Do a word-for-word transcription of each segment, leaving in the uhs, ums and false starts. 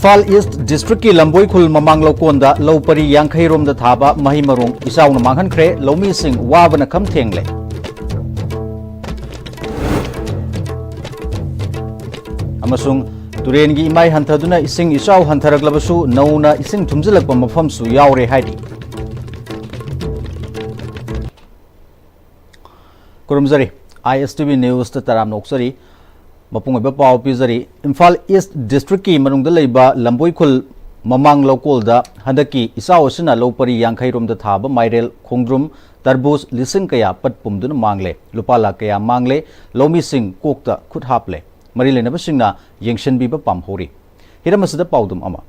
ꯏꯝꯐꯥꯜ ꯏꯁ ꯗꯤꯁꯇ꯭ꯔꯤꯛꯀꯤ ꯂꯝꯕꯣꯏꯈꯨꯜ ꯃꯃꯥꯡ ꯂꯧꯀꯣꯟꯗ ꯂꯧ ꯄꯔꯤ ꯌꯥꯡꯈꯩ ꯔꯣꯝꯗ ꯊꯥꯕ ꯃꯍꯩ ꯃꯔꯣꯡ ꯏꯆꯥꯎꯅ ꯃꯥꯡꯍꯟꯈ꯭ꯔꯦ꯫ ꯂꯧꯃꯤꯁꯤꯡ ꯋꯥꯕꯅ ꯈꯝ ꯊꯦꯡꯂꯦ꯫ ꯑꯃꯁꯨꯡ ꯇꯨꯔꯦꯟꯒꯤ ꯏꯃꯥꯏ ꯍꯟꯊꯗꯨꯅ ꯏꯁꯤꯡ ꯏꯆꯥꯎ ꯍꯟꯊꯔꯛꯂꯕꯁꯨ ꯅꯧꯅ ꯏꯁꯤꯡ ꯊꯨꯝꯖꯤꯜꯂꯛꯄ ꯃꯐꯝꯁꯨ ꯌꯥꯎꯔꯦ ꯍꯥꯏꯔꯤ꯫ ꯈꯨꯔꯨꯝꯖꯔꯤ꯫ ꯑꯥꯏ ꯑꯦꯁ ꯇꯤ ꯚꯤ ꯅ꯭ꯌꯨꯁꯇ ꯇꯔꯥꯝꯅ ꯑꯣꯛꯆꯔꯤ꯫ ꯃꯄꯨꯡ ꯑꯣꯏꯕ ꯄꯥꯎ ꯄꯤꯖꯔꯤ꯫ ꯏꯝꯐꯥꯜ ꯏꯁ ꯗꯤꯁꯇ꯭ꯔꯤꯛꯀꯤ ꯃꯅꯨꯡꯗ ꯂꯩꯕ ꯂꯝꯕꯣꯏꯈꯨꯜ ꯃꯃꯥꯡ ꯂꯧꯀꯣꯜꯗ ꯍꯟꯗꯛꯀꯤ ꯏꯆꯥꯎ ꯑꯁꯤꯅ ꯂꯧ ꯄꯔꯤ ꯌꯥꯡꯈꯩ ꯔꯣꯝꯗ ꯊꯥꯕ ꯃꯥꯏꯔꯦꯜ, ꯈꯣꯡꯗ꯭ꯔꯨꯝ, ꯇꯔꯕꯨꯖ ꯂꯤꯁꯤꯡ ꯀꯌꯥ ꯄꯠ ꯄꯨꯝꯗꯨꯅ ꯃꯥꯡꯂꯦ꯫ ꯂꯨꯄꯥ ꯂꯥꯈ ꯀꯌꯥ ꯃꯥꯡꯂꯦ꯫ ꯂꯧꯃꯤꯁꯤꯡ ꯀꯣꯛꯇ ꯈꯨꯠ ꯍꯥꯞꯂꯦ꯫ ꯃꯔꯤ ꯂꯩꯅꯕꯁꯤꯡꯅ ꯌꯦꯡꯁꯤꯟꯕꯤꯕ ꯄꯥꯝꯍꯧꯔꯤ꯫ ꯍꯤꯔꯝ ꯑꯁꯤꯗ ꯄꯥꯎꯗꯝ ꯑꯃ꯫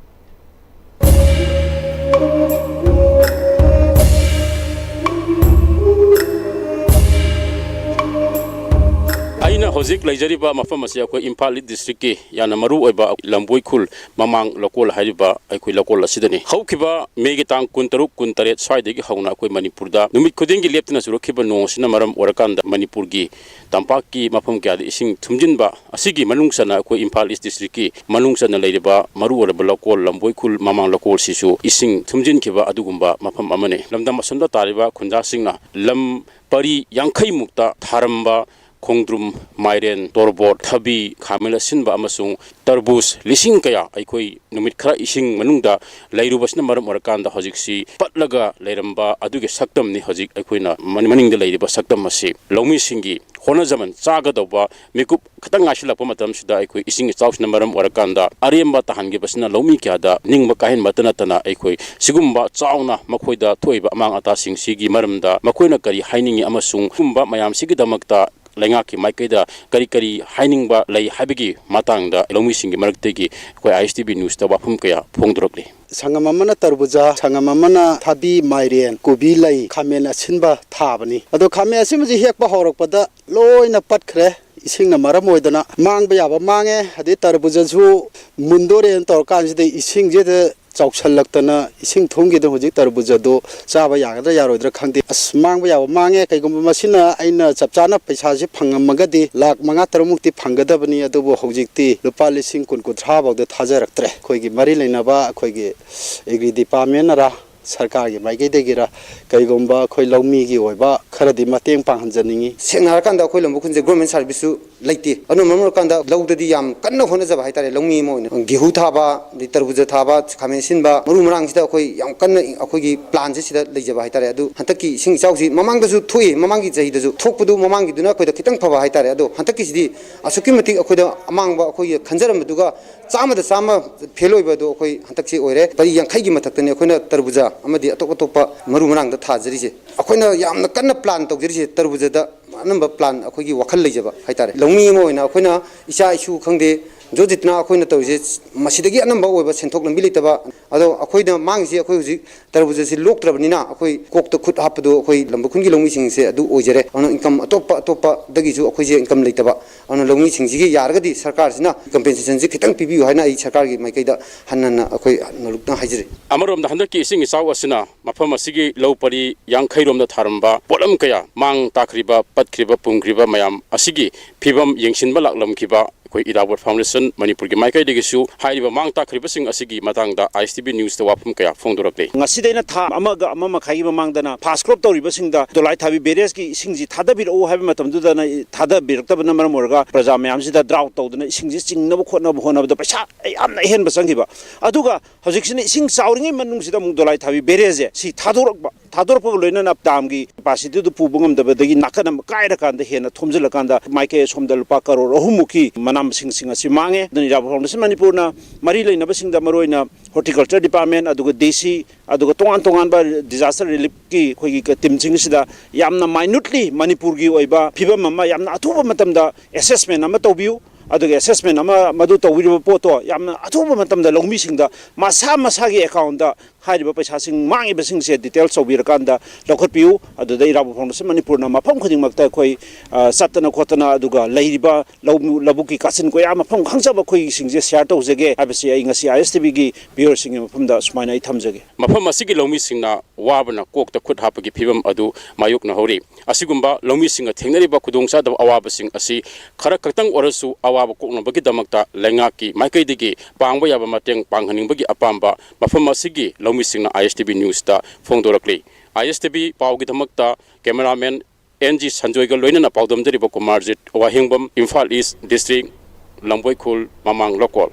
ꯑꯩꯅ ꯍꯧꯖꯤꯛ ꯂꯩꯖꯔꯤꯕ ꯃꯐꯝ ꯑꯁꯤ ꯑꯩꯈꯣꯏ ꯏꯝꯐꯥꯜ ꯏꯁ ꯗꯤꯁꯇ꯭ꯔꯤꯛꯀꯤ ꯌꯥꯝꯅ ꯃꯔꯨ ꯑꯣꯏꯕ ꯂꯝꯕꯣꯏ ꯈꯨꯜ ꯃꯃꯥꯡ ꯂꯧꯀꯣꯜ ꯍꯥꯏꯔꯤꯕ ꯑꯩꯈꯣꯏ ꯂꯧꯀꯣꯜ ꯑꯁꯤꯗꯅꯤ꯫ ꯍꯧꯈꯤꯕ ꯃꯦꯒꯤ ꯇꯥꯡ ꯀꯨꯟꯇꯔꯨꯛ, ꯀꯨꯟꯇꯔꯦꯠ ꯁ꯭ꯋꯥꯏꯗꯒꯤ ꯍꯧꯅ ꯑꯩꯈꯣꯏ ꯃꯅꯤꯄꯨꯔꯗ ꯅꯨꯃꯤꯠ ꯈꯨꯗꯤꯡꯒꯤ ꯂꯦꯞꯇꯅ ꯆꯨꯔꯛꯈꯤꯕ ꯅꯣꯡ ꯑꯁꯤꯅ ꯃꯔꯝ ꯑꯣꯏꯔꯀꯥꯟꯗ ꯃꯅꯤꯄꯨꯔꯒꯤ ꯇꯝꯄꯥꯛꯀꯤ ꯃꯐꯝ ꯀꯌꯥꯗ ꯏꯁꯤꯡ ꯊꯨꯝꯖꯤꯟꯕ ꯑꯁꯤꯒꯤ ꯃꯅꯨꯡ ꯆꯟꯅ ꯑꯩꯈꯣꯏ ꯏꯝꯐꯥꯜ ꯏꯁ ꯗꯤꯁꯇ꯭ꯔꯤꯛꯀꯤ ꯃꯅꯨꯡ ꯆꯟꯅ ꯂꯩꯔꯤꯕ ꯃꯔꯨ ꯑꯣꯏꯔꯕ ꯂꯧꯀꯣꯜ ꯂꯝꯕꯣꯏ ꯈꯨꯜ ꯃꯃꯥꯡ ꯂꯧꯀꯣꯜꯁꯤꯁꯨ ꯏꯁꯤꯡ ꯊꯨꯝꯖꯤꯟꯈꯤꯕ ꯑꯗꯨꯒꯨꯝꯕ ꯃꯐꯝ ꯑꯃꯅꯤ꯫ ꯂꯝꯗꯝ ꯑꯁꯣꯝꯗ ꯇꯥꯔꯤꯕ ꯈꯨꯟꯖꯥꯁꯤꯡꯅ ꯂꯝ ꯄꯔꯤ ꯌꯥꯡꯈꯩ ꯃꯨꯛꯇ ꯊꯥꯔꯝꯕ ꯈꯣꯡꯗ꯭ꯔꯨꯝ, ꯃꯥꯏꯔꯦꯟ, ꯇꯣꯔꯕꯣꯠ, ꯊꯕꯤ, ꯈꯥꯃꯦꯟ ꯑꯁꯤꯟꯕ ꯑꯃꯁꯨꯡ ꯇꯔꯕꯨꯖ ꯂꯤꯁꯤꯡ ꯀꯌꯥ ꯑꯩꯈꯣꯏ ꯅꯨꯃꯤꯠ ꯈꯔ ꯏꯁꯤꯡ ꯃꯅꯨꯡꯗ ꯂꯩꯔꯨꯕꯁꯤꯅ ꯃꯔꯝ ꯑꯣꯏꯔꯀꯥꯟꯗ ꯍꯧꯖꯤꯛꯁꯤ ꯄꯠꯂꯒ ꯂꯩꯔꯝꯕ ꯑꯗꯨꯒꯤ ꯁꯛꯇꯝꯅꯤ ꯍꯧꯖꯤꯛ ꯑꯩꯈꯣꯏꯅ ꯃꯅꯤꯡꯗ ꯂꯩꯔꯤꯕ ꯁꯛꯇꯝ ꯑꯁꯤ꯫ ꯂꯧꯃꯤꯁꯤꯡꯒꯤ ꯍꯣꯠꯅꯖꯃꯟ ꯆꯥꯒꯗꯧꯕ ꯃꯤꯀꯨꯞ ꯈꯤꯇꯪ ꯉꯥꯏꯁꯤꯜꯂꯛꯄ ꯃꯇꯝꯁꯤꯗ ꯑꯩꯈꯣꯏ ꯏꯁꯤꯡ ꯏꯆꯥꯎꯁꯤꯅ ꯃꯔꯝ ꯑꯣꯏꯔꯀꯥꯟꯗ ꯑꯔꯦꯝꯕ ꯇꯥꯍꯟꯈꯤꯕꯁꯤꯅ ꯂꯧꯃꯤ ꯀꯌꯥꯗ ꯅꯤꯡꯕ ꯀꯥꯏꯍꯟꯕꯇ ꯅꯠꯇꯅ ꯑꯩꯈꯣꯏ ꯁꯤꯒꯨꯝꯕ ꯆꯥꯎꯅ ꯃꯈꯣꯏꯗ ꯊꯣꯛꯏꯕ ꯑꯃꯥꯡ ꯑꯇꯥꯁꯤꯡꯁꯤꯒꯤ ꯃꯔꯝꯗ ꯃꯈꯣꯏꯅ ꯀꯔꯤ ꯍꯥꯏꯅꯤꯡꯉꯤ ꯑꯃꯁꯨꯡ ꯁꯤꯒꯨꯝꯕ ꯃꯌꯥꯝꯁꯤꯒꯤꯗꯃꯛꯇ ꯂꯩꯉꯥꯛꯀꯤ ꯃꯥꯏꯀꯩꯗ ꯀꯔꯤ ꯀꯔꯤ ꯍꯥꯏꯅꯤꯡꯕ ꯂꯩ ꯍꯥꯏꯕꯒꯤ ꯃꯇꯥꯡꯗ ꯂꯧꯃꯤꯁꯤꯡꯒꯤ ꯃꯔꯛꯇꯒꯤ ꯑꯩꯈꯣꯏ ꯑꯥꯏ ꯑꯦꯁ ꯇꯤ ꯚꯤ ꯅ꯭ꯌꯨꯁꯇ ꯋꯥꯐꯝ ꯀꯌꯥ ꯐꯣꯡꯗꯣꯔꯛꯂꯤ꯫ ꯁꯪꯉꯝ ꯑꯃꯅ ꯇꯔꯕꯨꯖꯥ, ꯁꯪꯉꯝ ꯑꯃꯅ ꯊꯕꯤ, ꯃꯥꯏꯔꯦꯟ, ꯀꯣꯕꯤ ꯂꯩ, ꯈꯥꯃꯦꯟ ꯑꯁꯤꯟꯕ ꯊꯥꯕꯅꯤ꯫ ꯑꯗꯣ ꯈꯥꯃꯦꯟ ꯑꯁꯤꯟꯕꯁꯤ ꯍꯦꯛꯄ ꯍꯧꯔꯛꯄꯗ ꯂꯣꯏꯅ ꯄꯠꯈ꯭ꯔꯦ꯫ ꯏꯁꯤꯡꯅ ꯃꯔꯝ ꯑꯣꯏꯗꯅ ꯃꯥꯡꯕ ꯌꯥꯕ ꯃꯥꯡꯉꯦ꯫ ꯑꯗꯩ ꯇꯔꯕꯨꯖꯁꯨ ꯃꯨꯟꯗꯣꯔꯦꯅ ꯇꯧꯔꯀꯥꯟꯁꯤꯗ ꯏꯁꯤꯡꯁꯤꯗ ꯆꯥꯎꯁꯜꯂꯛꯇꯅ ꯏꯁꯤꯡ ꯊꯨꯝꯈꯤꯗꯅ ꯍꯧꯖꯤꯛ ꯇꯔꯕꯨꯖꯗꯨ ꯆꯥꯕ ꯌꯥꯒꯗ꯭ꯔꯥ ꯌꯥꯔꯣꯏꯗ꯭ꯔꯥ ꯈꯪꯗꯦ꯫ ꯑꯁ, ꯃꯥꯡꯕ ꯌꯥꯕ ꯃꯥꯡꯉꯦ꯫ ꯀꯩꯒꯨꯝꯕ ꯃꯁꯤꯅ ꯑꯩꯅ ꯆꯞ ꯆꯥꯅ ꯄꯩꯁꯥꯁꯤ ꯐꯪꯉꯝꯃꯒꯗꯤ ꯂꯥꯈ ꯃꯉꯥ ꯇꯔꯨꯛꯃꯨꯛꯇꯤ ꯐꯪꯒꯗꯕꯅꯤ꯫ ꯑꯗꯨꯕꯨ ꯍꯧꯖꯤꯛꯇꯤ ꯂꯨꯄꯥ ꯂꯤꯁꯤꯡ ꯀꯨꯟ ꯀꯨꯟꯊ꯭ꯔꯥ ꯐꯥꯎꯗ ꯊꯥꯖꯔꯛꯇ꯭ꯔꯦ꯫ ꯑꯩꯈꯣꯏꯒꯤ ꯃꯔꯤ ꯂꯩꯅꯕ ꯑꯩꯈꯣꯏꯒꯤ ꯑꯦꯒ꯭ꯔꯤ ꯗꯤꯄꯥꯔꯠꯃꯦꯟꯅꯔ ꯁꯔꯀꯥꯔꯒꯤ ꯃꯥꯏꯀꯩꯗꯒꯤꯔ ꯀꯩꯒꯨꯝꯕ ꯑꯩꯈꯣꯏ ꯂꯧꯃꯤꯒꯤ ꯑꯣꯏꯕ ꯈꯔꯗꯤ ꯃꯇꯦꯡ ꯄꯥꯡꯍꯟꯖꯅꯤꯡꯉꯤ꯫ ꯁꯦꯡꯅ ꯍꯥꯏꯔꯀꯥꯟꯗ ꯑꯩꯈꯣꯏ ꯂꯝꯕꯨ ꯈꯨꯟꯁꯦ ꯒꯣꯔꯃꯦꯟ ꯁꯥꯔꯚꯤꯁꯁꯨ ꯂꯩꯇꯦ꯫ ꯑꯗꯨꯅ ꯃꯔꯝ ꯑꯣꯏꯔꯀꯥꯟꯗ ꯂꯧꯗꯗꯤ ꯌꯥꯝ ꯀꯟꯅ ꯍꯣꯠꯅꯖꯕ ꯍꯥꯏꯇꯥꯔꯦ꯫ ꯂꯧꯃꯤ ꯑꯃ ꯑꯣꯏꯅ ꯒꯦꯍꯨ ꯊꯥꯕ, ꯑꯗꯩ ꯇꯔꯕꯨꯖ ꯊꯥꯕ, ꯈꯥꯃꯦꯟ ꯑꯁꯤꯟꯕ, ꯃꯔꯨ ꯃꯔꯥꯡꯁꯤꯗ ꯑꯩꯈꯣꯏ ꯌꯥꯝ ꯀꯟꯅ ꯑꯩꯈꯣꯏꯒꯤ ꯄ꯭ꯂꯥꯟꯁꯦ ꯁꯤꯗ ꯂꯩꯖꯕ ꯍꯥꯏꯇꯥꯔꯦ꯫ ꯑꯗꯨ ꯍꯟꯗꯛꯀꯤ ꯏꯁꯤꯡ ꯏꯆꯥꯎꯁꯤ ꯃꯃꯥꯡꯗꯁꯨ ꯊꯣꯛꯏ, ꯃꯃꯥꯡꯒꯤ ꯆꯍꯤꯗꯁꯨ ꯊꯣꯛꯄꯗꯨ, ꯃꯃꯥꯡꯒꯤꯗꯨꯅ ꯑꯩꯈꯣꯏꯗ ꯈꯤꯇꯪ ꯐꯕ ꯍꯥꯏꯇꯥꯔꯦ꯫ ꯑꯗꯣ ꯍꯟꯗꯛꯀꯤꯁꯤꯗꯤ ꯑꯁꯨꯛꯀꯤ ꯃꯇꯤꯛ ꯑꯩꯈꯣꯏꯗ ꯑꯃꯥꯡꯕ, ꯑꯩꯈꯣꯏꯒꯤ ꯈꯟꯖꯔꯝꯕꯗꯨꯒ ꯆꯥꯝꯃꯗ ꯆꯥꯝꯃ ꯐꯦꯜ ꯑꯣꯏꯕ ꯑꯗꯨ ꯑꯩꯈꯣꯏ ꯍꯟꯗꯛꯁꯦ ꯑꯣꯏꯔꯦ꯫ ꯄꯔꯤ ꯌꯥꯡꯈꯩꯒꯤ ꯃꯊꯛꯇꯅꯤ ꯑꯩꯈꯣꯏꯅ ꯇꯔꯕꯨꯖꯥ ꯑꯃꯗꯤ ꯑꯇꯣꯞ ꯑꯇꯣꯞꯄ ꯃꯔꯨ ꯃꯔꯥꯡꯗ ꯊꯥꯖꯔꯤꯁꯦ꯫ ꯑꯩꯈꯣꯏꯅ ꯌꯥꯝꯅ ꯀꯟꯅ ꯄ꯭ꯂꯥꯟ ꯇꯧꯖꯔꯤꯁꯦ ꯇꯔꯕꯨꯖꯗ ꯑꯅꯝꯕ ꯄ꯭ꯂꯥꯟ ꯑꯩꯈꯣꯏꯒꯤ ꯋꯥꯈꯜ ꯂꯩꯖꯕ ꯍꯥꯏꯇꯥꯔꯦ꯫ ꯂꯧꯃꯤ ꯑꯃ ꯑꯣꯏꯅ ꯑꯩꯈꯣꯏꯅ ꯏꯆꯥ ꯏꯁꯨ ꯈꯪꯗꯦ, ꯖꯣ ꯖꯤꯇꯅ ꯑꯩꯈꯣꯏꯅ ꯇꯧꯔꯤꯁꯦ ꯃꯁꯤꯗꯒꯤ ꯑꯅꯝꯕ ꯑꯣꯏꯕ ꯁꯦꯟꯊꯣꯛ ꯂꯝꯕꯤ ꯂꯩꯇꯕ꯫ ꯑꯗꯣ ꯑꯩꯈꯣꯏꯅ ꯃꯥꯡꯉꯤꯁꯤ ꯑꯩꯈꯣꯏ ꯍꯧꯖꯤꯛ ꯇꯔꯕꯨꯖꯁꯤ ꯂꯣꯛꯇ꯭ꯔꯕꯅꯤꯅ ꯑꯩꯈꯣꯏ ꯀꯣꯛꯇ ꯈꯨꯠ ꯍꯥꯞꯄꯗꯣ ꯑꯩꯈꯣꯏ ꯂꯝꯕꯨ ꯈꯨꯟꯒꯤ ꯂꯧꯃꯤꯁꯤꯡꯁꯦ ꯑꯗꯨ ꯑꯣꯏꯖꯔꯦ꯫ ꯑꯗꯨꯅ ꯏꯟꯀꯝ ꯑꯇꯣꯞꯄ ꯑꯇꯣꯞꯄꯗꯒꯤꯁꯨ ꯑꯩꯈꯣꯏꯁꯦ ꯏꯟꯀꯝ ꯂꯩꯇꯕ꯫ ꯑꯗꯨꯅ ꯂꯧꯃꯤꯁꯤꯡꯁꯤꯒꯤ ꯌꯥꯔꯒꯗꯤ ꯁꯔꯀꯥꯔꯁꯤꯅ ꯀꯝꯄꯦꯟꯁꯦꯁꯟꯁꯤ ꯈꯤꯇꯪ ꯄꯤꯕꯤꯌꯨ ꯍꯥꯏꯅ ꯑꯩ ꯁꯔꯀꯥꯔꯒꯤ ꯃꯥꯏꯀꯩꯗ ꯍꯟꯅ ꯍꯟꯅ ꯑꯩꯈꯣꯏ ꯅꯣꯂꯨꯛꯅ ꯍꯥꯏꯖꯔꯤ꯫ ꯑꯃꯔꯣꯝꯗ ꯍꯟꯗꯛꯀꯤ ꯏꯁꯤꯡ ꯏꯆꯥꯎ ꯑꯁꯤꯅ ꯃꯐꯝ ꯑꯁꯤꯒꯤ ꯂꯧ ꯄꯔꯤ ꯌꯥꯡꯈꯩ ꯔꯣꯝꯗ ꯊꯥꯔꯝꯕ ꯄꯣꯠꯂꯝ ꯀꯌꯥ ꯃꯥꯡ ꯇꯥꯛꯈ꯭ꯔꯤꯕ, ꯄꯠꯈ꯭ꯔꯤꯕ, ꯄꯨꯝꯈ꯭ꯔꯤꯕ ꯃꯌꯥꯝ ꯑꯁꯤꯒꯤ ꯐꯤꯕꯝ ꯌꯦꯡꯁꯤꯟꯕ ꯂꯥꯛꯂꯝꯈꯤꯕ ꯑꯩꯈꯣꯏ ꯏꯔꯥꯕꯣꯠ ꯐꯥꯎꯟꯗꯦꯁꯟ ꯃꯅꯤꯄꯨꯔꯒꯤ ꯃꯥꯏꯀꯩꯗꯒꯤꯁꯨ ꯍꯥꯏꯔꯤꯕ ꯃꯥꯡ ꯇꯥꯛꯈ꯭ꯔꯤꯕꯁꯤꯡ ꯑꯁꯤꯒꯤ ꯃꯇꯥꯡꯗ ꯑꯥꯏ ꯑꯦꯁ ꯇꯤ ꯚꯤ ꯅ꯭ꯌꯨꯁꯇ ꯋꯥꯐꯝ ꯀꯌꯥ ꯐꯣꯡꯗꯣꯔꯛꯂꯤ꯫ ꯉꯁꯤꯗꯩꯅ ꯊꯥ ꯑꯃꯒ ꯑꯃ ꯃꯈꯥꯏꯒꯤ ꯃꯃꯥꯡꯗꯅ ꯐꯥꯁ ꯀ꯭ꯔꯣꯞ ꯇꯧꯔꯤꯕꯁꯤꯡꯗ ꯗꯣꯂꯥꯏ ꯊꯥꯕꯤ ꯕꯦꯔꯦꯖꯀꯤ ꯏꯁꯤꯡꯁꯤ ꯊꯥꯗꯕꯤꯔꯛꯎ ꯍꯥꯏꯕ ꯃꯇꯝꯗꯨꯗꯅ ꯊꯥꯗꯕꯤꯔꯛꯇꯕꯅ ꯃꯔꯝ ꯑꯣꯏꯔꯒ ꯄ꯭ꯔꯖꯥ ꯃꯌꯥꯝꯁꯤꯗ ꯗ꯭ꯔꯥꯎꯠ ꯇꯧꯗꯅ ꯏꯁꯤꯡꯁꯤ ꯆꯤꯡꯅꯕ ꯈꯣꯠꯅꯕ ꯍꯣꯠꯅꯕꯗ ꯄꯩꯁꯥ ꯌꯥꯝꯅ ꯑꯍꯦꯟꯕ ꯆꯪꯈꯤꯕ꯫ ꯑꯗꯨꯒ ꯍꯧꯖꯤꯛꯁꯤꯅ ꯏꯁꯤꯡ ꯆꯥꯎꯔꯤꯉꯩ ꯃꯅꯨꯡꯁꯤꯗ ꯑꯃꯨꯛ ꯗꯣꯂꯥꯏ ꯊꯥꯕꯤ ꯕꯦꯔꯦꯖꯁꯦ ꯁꯤ ꯊꯥꯗꯣꯔꯛꯄ, ꯊꯥꯗꯣꯔꯛꯄꯒ ꯂꯣꯏꯅꯅ ꯗꯥꯝꯒꯤ ꯀꯦꯄꯥꯁꯤꯇꯤꯗꯨ ꯄꯨꯕ ꯉꯝꯗꯕꯗꯒꯤ ꯅꯥꯀꯟ ꯑꯃ ꯀꯥꯏꯔꯀꯥꯟꯗ ꯍꯦꯟꯅ ꯊꯣꯝꯖꯤꯜꯂꯀꯥꯟꯗ ꯃꯥꯏꯀꯩ ꯑꯁꯣꯝꯗ ꯂꯨꯄꯥ ꯀꯔꯣꯔ ꯑꯍꯨꯝꯃꯨꯛꯀꯤ ꯃꯅꯥ ꯃꯁꯤꯡꯁꯤꯡ ꯑꯁꯤ ꯃꯥꯡꯉꯦ꯫ ꯑꯗꯨꯅ ꯏꯔꯥꯕꯣꯠ ꯐꯥꯎꯟꯗꯦꯁꯟ ꯃꯅꯤꯄꯨꯔꯅ ꯃꯔꯤ ꯂꯩꯅꯕꯁꯤꯡꯗ, ꯃꯔꯨꯑꯣꯏꯅ ꯍꯣꯔꯇꯤꯀꯜꯆꯔ ꯗꯤꯄꯥꯔꯠꯃꯦꯟ, ꯑꯗꯨꯒ ꯗꯤ ꯁꯤ, ꯑꯗꯨꯒ ꯇꯣꯉꯥꯟ ꯇꯣꯉꯥꯟꯕ ꯗꯤꯖꯥꯁꯇꯔ ꯔꯤꯂꯤꯐꯀꯤ ꯑꯩꯈꯣꯏꯒꯤ ꯇꯤꯝꯁꯤꯡ ꯑꯁꯤꯗ ꯌꯥꯝꯅ ꯃꯥꯏꯅ꯭ꯌꯨꯠꯂꯤ ꯃꯅꯤꯄꯨꯔꯒꯤ ꯑꯣꯏꯕ ꯐꯤꯕꯝ ꯑꯃ ꯌꯥꯝꯅ ꯑꯊꯨꯕ ꯃꯇꯝꯗ ꯑꯦꯁꯦꯁꯃꯦꯟ ꯑꯃ ꯇꯧꯕꯤꯌꯨ꯫ ꯑꯗꯨꯒ ꯑꯦꯁꯦꯁꯃꯦꯟ ꯑꯃ ꯃꯗꯨ ꯇꯧꯕꯤꯔꯤꯕ ꯄꯣꯠꯇꯣ ꯌꯥꯝꯅ ꯑꯊꯨꯕ ꯃꯇꯝꯗ ꯂꯧꯃꯤꯁꯤꯡꯗ ꯃꯁꯥ ꯃꯁꯥꯒꯤ ꯑꯦꯀꯥꯎꯟꯗ ꯍꯥꯏꯔꯤꯕ ꯄꯩꯁꯥꯁꯤꯡ ꯃꯥꯡꯉꯤꯕꯁꯤꯡꯁꯦ details ꯇꯧꯕꯤꯔꯀꯥꯟꯗ ꯂꯧꯈꯠꯄꯤꯌꯨ꯫ ꯑꯗꯨꯗ ꯏꯔꯥꯕꯣꯠ Foundation ꯃꯅꯤꯄꯨꯔꯅ ꯃꯐꯝ ꯈꯨꯗꯤꯡꯃꯛꯇ ꯑꯩꯈꯣꯏ, ꯑ, ꯆꯠꯇꯅ ꯈꯣꯠꯇꯅ, ꯑꯗꯨꯒ ꯂꯩꯔꯤꯕ ꯂꯧ-, ꯂꯧꯕꯨꯛꯀꯤ ꯀꯥꯆꯤꯟ ꯀꯣꯌꯥ ꯃꯐꯝ ꯈꯪꯖꯕ ꯑꯩꯈꯣꯏꯒꯤꯁꯤꯡꯁꯦ share ꯇꯧꯖꯒꯦ ꯍꯥꯏꯕꯁꯤ ꯑꯩ ꯉꯁꯤ I S T V ꯒꯤ viewer ꯁꯤꯡꯒꯤ ꯃꯐꯝꯗ ꯁꯨꯃꯥꯏꯅ ꯑꯩ ꯊꯝꯖꯒꯦ꯫ ꯃꯐꯝ ꯑꯁꯤꯒꯤ ꯂꯧꯃꯤꯁꯤꯡꯅ ꯋꯥꯕꯅ ꯀꯣꯛꯇ ꯈꯨꯠ ꯍꯥꯞꯄꯒꯤ ꯐꯤꯕꯝ ꯑꯗꯨ ꯃꯥꯌꯣꯛꯅꯍꯧꯔꯤ꯫ ꯑꯁꯤꯒꯨꯝꯕ ꯂꯧꯃꯤꯁꯤꯡꯅ ꯊꯦꯡꯅꯔꯤꯕ ꯈꯨꯗꯣꯡꯆꯥꯗꯕ ꯑꯋꯥꯕꯁꯤꯡ ꯑꯁꯤ ꯈꯔ ꯈꯛꯇꯪ ꯑꯣꯏꯔꯁꯨ ꯑꯋꯥꯕ ꯀꯣꯛꯅꯕꯒꯤꯗꯃꯛꯇ ꯂꯩꯉꯥꯛꯀꯤ ꯃꯥꯏꯀꯩꯗꯒꯤ ꯄꯥꯡꯕ ꯌꯥꯕ ꯃꯇꯦꯡ ꯄꯥꯡꯍꯟꯅꯤꯡꯕꯒꯤ ꯑꯄꯥꯝꯕ ꯃꯐꯝ ꯑꯁꯤꯒꯤ ꯂꯧꯃꯤꯁꯤꯡꯅ I S T V News ꯇ ꯐꯣꯡꯗꯣꯔꯛꯂꯤ꯫ I S T V ꯄꯥꯎꯒꯤꯗꯃꯛꯇ cameraman N G ꯁꯟꯖꯣꯏꯒ ꯂꯣꯏꯅꯅ ꯄꯥꯎꯗꯝꯖꯔꯤꯕ ꯀꯨꯃꯥꯔꯖꯤꯠ ꯋꯥꯍꯦꯡꯕꯝ, ꯏꯝꯐꯥꯜ East District, ꯂꯝꯕꯣꯏꯈꯨꯜ, ꯃꯃꯥꯡ ꯂꯣꯀꯣꯜ꯫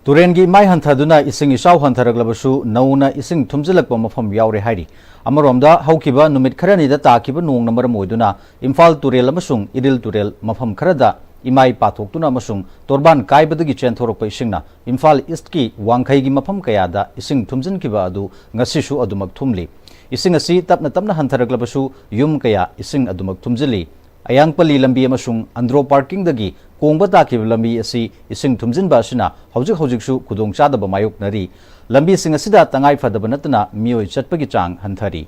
ꯇꯨꯔꯦꯟꯒꯤ ꯏꯃꯥꯏ ꯍꯟꯊꯗꯨꯅ ꯏꯁꯤꯡ ꯏꯆꯥꯎ ꯍꯟꯊꯔꯛꯂꯕꯁꯨ ꯅꯧꯅ ꯏꯁꯤꯡ ꯊꯨꯝꯖꯤꯜꯂꯛꯄ ꯃꯐꯝ ꯌꯥꯎꯔꯦ ꯍꯥꯏꯔꯤ꯫ ꯑꯃꯔꯣꯝꯗ, ꯍꯧꯈꯤꯕ ꯅꯨꯃꯤꯠ ꯈꯔꯅꯤꯗ ꯇꯥꯈꯤꯕ ꯅꯣꯡꯅ ꯃꯔꯝ ꯑꯣꯏꯗꯨꯅ ꯏꯝꯐꯥꯜ ꯇꯨꯔꯦꯜ ꯑꯃꯁꯨꯡ ꯏꯔꯤꯜ ꯇꯨꯔꯦꯜ ꯃꯐꯝ ꯈꯔꯗ ꯏꯃꯥꯏ ꯄꯥꯊꯣꯛꯇꯨꯅ ꯑꯃꯁꯨꯡ ꯇꯣꯔꯕꯥꯟ ꯀꯥꯏꯕꯗꯒꯤ ꯆꯦꯟꯊꯣꯔꯛꯄ ꯏꯁꯤꯡꯅ ꯏꯝꯐꯥꯜ East ꯀꯤ ꯋꯥꯡꯈꯩꯒꯤ ꯃꯐꯝ ꯀꯌꯥꯗ ꯏꯁꯤꯡ ꯊꯨꯝꯖꯤꯟꯈꯤꯕ ꯑꯗꯨ ꯉꯁꯤꯁꯨ ꯑꯗꯨꯃꯛ ꯊꯨꯝꯂꯤ꯫ ꯏꯁꯤꯡ ꯑꯁꯤ ꯇꯞꯅ ꯇꯞꯅ ꯍꯟꯊꯔꯛꯂꯕꯁꯨ ꯌꯨꯝ ꯀꯌꯥ ꯏꯁꯤꯡ ꯑꯗꯨꯃꯛ ꯊꯨꯝꯖꯤꯜꯂꯤ꯫ ꯑꯌꯥꯡꯄꯜꯂꯤ ꯂꯝꯕꯤ ꯑꯃꯁꯨꯡ ꯑꯟꯗ꯭ꯔꯣ ꯄꯥꯔꯀꯤꯡꯗꯒꯤ ꯀꯣꯡꯕ ꯇꯥꯈꯤꯕ ꯂꯝꯕꯤ ꯑꯁꯤ ꯏꯁꯤꯡ ꯊꯨꯝꯖꯤꯟꯕ ꯑꯁꯤꯅ ꯍꯧꯖꯤꯛ ꯍꯧꯖꯤꯛꯁꯨ ꯈꯨꯗꯣꯡꯆꯥꯗꯕ ꯃꯥꯌꯣꯛꯅꯔꯤ꯫ ꯂꯝꯕꯤꯁꯤꯡ ꯑꯁꯤꯗ ꯇꯉꯥꯏ ꯐꯗꯕ ꯅꯠꯇꯅ ꯃꯤꯑꯣꯏ ꯆꯠꯄꯒꯤ ꯆꯥꯡ ꯍꯟꯊꯔꯤ꯫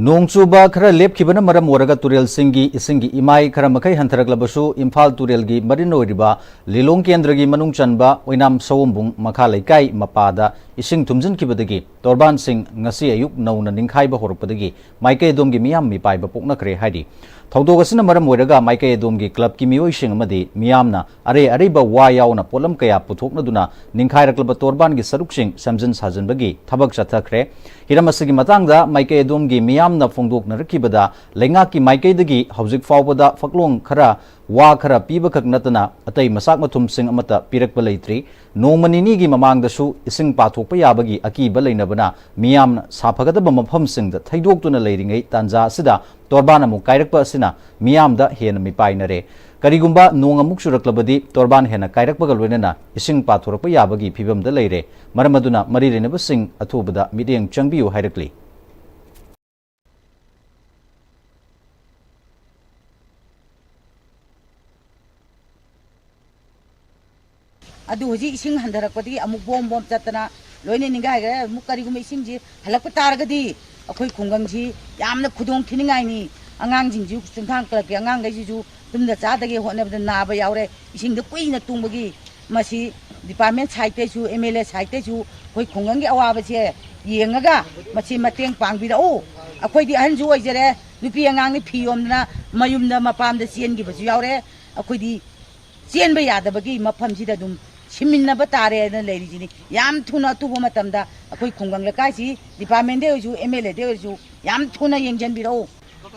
ꯅꯣꯡ ꯆꯨꯕ ꯈꯔ ꯂꯦꯞꯈꯤꯕꯅ ꯃꯔꯝ ꯑꯣꯏꯔꯒ ꯇꯨꯔꯦꯜꯁꯤꯡꯒꯤ ꯏꯁꯤꯡꯒꯤ ꯏꯃꯥꯏ ꯈꯔ ꯃꯈꯩ ꯍꯟꯊꯔꯛꯂꯕꯁꯨ, ꯏꯝꯐꯥꯜ ꯇꯨꯔꯦꯜꯒꯤ ꯃꯔꯤꯟ ꯑꯣꯏꯔꯤꯕ ꯂꯤꯂꯣꯡ ꯀꯦꯟꯗ꯭ꯔꯒꯤ ꯃꯅꯨꯡ ꯆꯟꯕ ꯑꯣꯏꯅꯥꯝ ꯁꯑꯣꯝꯕꯨꯡ ꯃꯈꯥ ꯂꯩꯀꯥꯏ ꯃꯄꯥꯗ ꯏꯁꯤꯡ ꯊꯨꯝꯖꯤꯟꯈꯤꯕꯗꯒꯤ ꯇꯣꯔꯕꯥꯟꯁꯤꯡ ꯉꯁꯤ ꯑꯌꯨꯛ ꯅꯧꯅ ꯅꯤꯡꯈꯥꯏꯕ ꯍꯧꯔꯛꯄꯗꯒꯤ ꯃꯥꯏꯀꯩ ꯑꯗꯣꯝꯒꯤ ꯃꯤꯌꯥꯝ ꯃꯤꯄꯥꯏꯕ ꯄꯣꯛꯅꯈ꯭ꯔꯦ ꯍꯥꯏꯔꯤ꯫ ꯊꯧꯗꯣꯛ ꯑꯁꯤꯅ ꯃꯔꯝ ꯑꯣꯏꯔꯒ ꯃꯥꯏꯀꯩ ꯑꯗꯣꯝꯒꯤ ꯀ꯭ꯂꯕꯀꯤ ꯃꯤꯑꯣꯏꯁꯤꯡ ꯑꯃꯗꯤ ꯃꯤꯌꯥꯝꯅ ꯑꯔꯩ ꯑꯔꯩꯕ ꯋꯥ ꯌꯥꯎꯅ ꯄꯣꯠꯂꯝ ꯀꯌꯥ ꯄꯨꯊꯣꯛꯅꯗꯨꯅ ꯅꯤꯡꯈꯥꯏꯔꯛꯂꯕ ꯇꯣꯔꯕꯥꯟꯒꯤ ꯁꯔꯨꯛꯁꯤꯡ ꯁꯦꯝꯖꯤꯟ ꯁꯥꯖꯤꯟꯕꯒꯤ ꯊꯕꯛ ꯆꯠꯊꯈ꯭ꯔꯦ꯫ ꯍꯤꯔꯝ ꯑꯁꯤꯒꯤ ꯃꯇꯥꯡꯗ ꯃꯥꯏꯀꯩ ꯑꯗꯣꯝꯒꯤ ꯃꯤꯌꯥꯝꯅ ꯐꯣꯡꯗꯣꯛꯅꯔꯛꯈꯤꯕꯗ, ꯂꯩꯉꯥꯛꯀꯤ ꯃꯥꯏꯀꯩꯗꯒꯤ ꯍꯧꯖꯤꯛ ꯐꯥꯎꯕꯗ ꯐꯛꯂꯣꯡ ꯈꯔ, ꯋꯥ ꯈꯔ ꯄꯤꯕꯈꯛ ꯅꯠꯇꯅ ꯑꯇꯩ ꯃꯆꯥꯛ ꯃꯊꯨꯝꯁꯤꯡ ꯑꯃꯠꯇ ꯄꯤꯔꯛꯄ ꯂꯩꯇ꯭ꯔꯤ꯫ ꯅꯣꯡꯃ ꯅꯤꯅꯤꯒꯤ ꯃꯃꯥꯡꯗꯁꯨ ꯏꯁꯤꯡ ꯄꯥꯊꯣꯛꯄ ꯌꯥꯕꯒꯤ ꯑꯀꯤꯕ ꯂꯩꯅꯕꯅ ꯃꯤꯌꯥꯝꯅ ꯁꯥꯐꯒꯗꯕ ꯃꯐꯝꯁꯤꯡꯗ ꯊꯩꯗꯣꯛꯇꯨꯅ ꯂꯩꯔꯤꯉꯩ ꯇꯥꯟꯖꯥ ꯑꯁꯤꯗ ꯇꯣꯔꯕꯥꯟ ꯑꯃꯨꯛ ꯀꯥꯏꯔꯛꯄ ꯑꯁꯤꯅ ꯃꯤꯌꯥꯝꯗ ꯍꯦꯟꯅ ꯃꯤꯄꯥꯏꯅꯔꯦ꯫ ꯀꯔꯤꯒꯨꯝꯕ ꯅꯣꯡ ꯑꯃꯨꯛ ꯆꯨꯔꯛꯂꯕꯗꯤ ꯇꯣꯔꯕꯥꯟ ꯍꯦꯟꯅ ꯀꯥꯏꯔꯛꯄꯒ ꯂꯣꯏꯅꯅ ꯏꯁꯤꯡ ꯄꯥꯊꯣꯔꯛꯄ ꯌꯥꯕꯒꯤ ꯐꯤꯕꯝꯗ ꯂꯩꯔꯦ꯫ ꯃꯔꯝ ꯑꯗꯨꯅ ꯃꯔꯤ ꯂꯩꯅꯕꯁꯤꯡ ꯑꯊꯨꯕꯗ ꯃꯤꯠꯌꯦꯡ ꯆꯪꯕꯤꯌꯨ ꯍꯥꯏꯔꯛꯂꯤ꯫ ꯑꯗꯨ ꯍꯧꯖꯤꯛ ꯏꯁꯤꯡ ꯍꯟꯊꯔꯛꯄꯗꯒꯤ ꯑꯃꯨꯛ ꯕꯣꯝ ꯕꯣꯝ ꯆꯠꯇꯅ ꯂꯣꯏꯅ ꯅꯤꯡꯒꯥꯏꯈ꯭ꯔꯦ꯫ ꯑꯃꯨꯛ ꯀꯔꯤꯒꯨꯝꯕ ꯏꯁꯤꯡꯁꯤ ꯍꯜꯂꯛꯄ ꯇꯥꯔꯒꯗꯤ ꯑꯩꯈꯣꯏ ꯈꯨꯡꯒꯪꯁꯤ ꯌꯥꯝꯅ ꯈꯨꯗꯣꯡ ꯊꯤꯅꯤꯡꯉꯥꯏꯅꯤ꯫ ꯑꯉꯥꯡꯁꯤꯡꯁꯨ, ꯆꯨꯡꯊꯥꯡ ꯀ꯭ꯂꯕꯀꯤ ꯑꯉꯥꯡꯈꯩꯁꯤꯁꯨ ꯇꯨꯝꯗ ꯆꯥꯗꯒꯦ ꯍꯣꯠꯅꯕꯗ ꯅꯥꯕ ꯌꯥꯎꯔꯦ꯫ ꯏꯁꯤꯡꯗ ꯀꯨꯏꯅ ꯇꯣꯡꯕꯒꯤ ꯃꯁꯤ department side ꯇꯩꯁꯨ, M L A side ꯇꯩꯁꯨ ꯑꯩꯈꯣꯏ ꯈꯨꯡꯒꯪꯒꯤ ꯑꯋꯥꯕꯁꯦ ꯌꯦꯡꯉꯒ ꯃꯁꯤ ꯃꯇꯦꯡ ꯄꯥꯡꯕꯤꯔꯛꯎ꯫ ꯑꯩꯈꯣꯏꯗꯤ ꯑꯍꯟꯁꯨ ꯑꯣꯏꯖꯔꯦ, ꯅꯨꯄꯤ ꯑꯉꯥꯡꯅꯤ ꯐꯤ ꯌꯣꯝꯗꯅ ꯃꯌꯨꯝꯗ ꯃꯄꯥꯝꯗ ꯆꯦꯟꯈꯤꯕꯁꯨ ꯌꯥꯎꯔꯦ꯫ ꯑꯩꯈꯣꯏꯗꯤ ꯆꯦꯟꯕ ꯌꯥꯗꯕꯒꯤ ꯃꯐꯝꯁꯤꯗ ꯑꯗꯨꯝ ꯁꯤꯃꯤꯟꯅꯕ ꯇꯥꯔꯦꯅ ꯂꯩꯔꯤꯁꯤꯅꯤ꯫ ꯌꯥꯝ ꯊꯨꯅ ꯑꯊꯨꯕ ꯃꯇꯝꯗ ꯑꯩꯈꯣꯏ ꯈꯨꯡꯒꯪ ꯂꯩꯀꯥꯏꯁꯤ department ꯇꯩ ꯑꯣꯏꯔꯁꯨ, M L A ꯗꯩ ꯑꯣꯏꯔꯁꯨ ꯌꯥꯝ ꯊꯨꯅ ꯌꯦꯡꯁꯤꯟꯕꯤꯔꯛꯎ꯫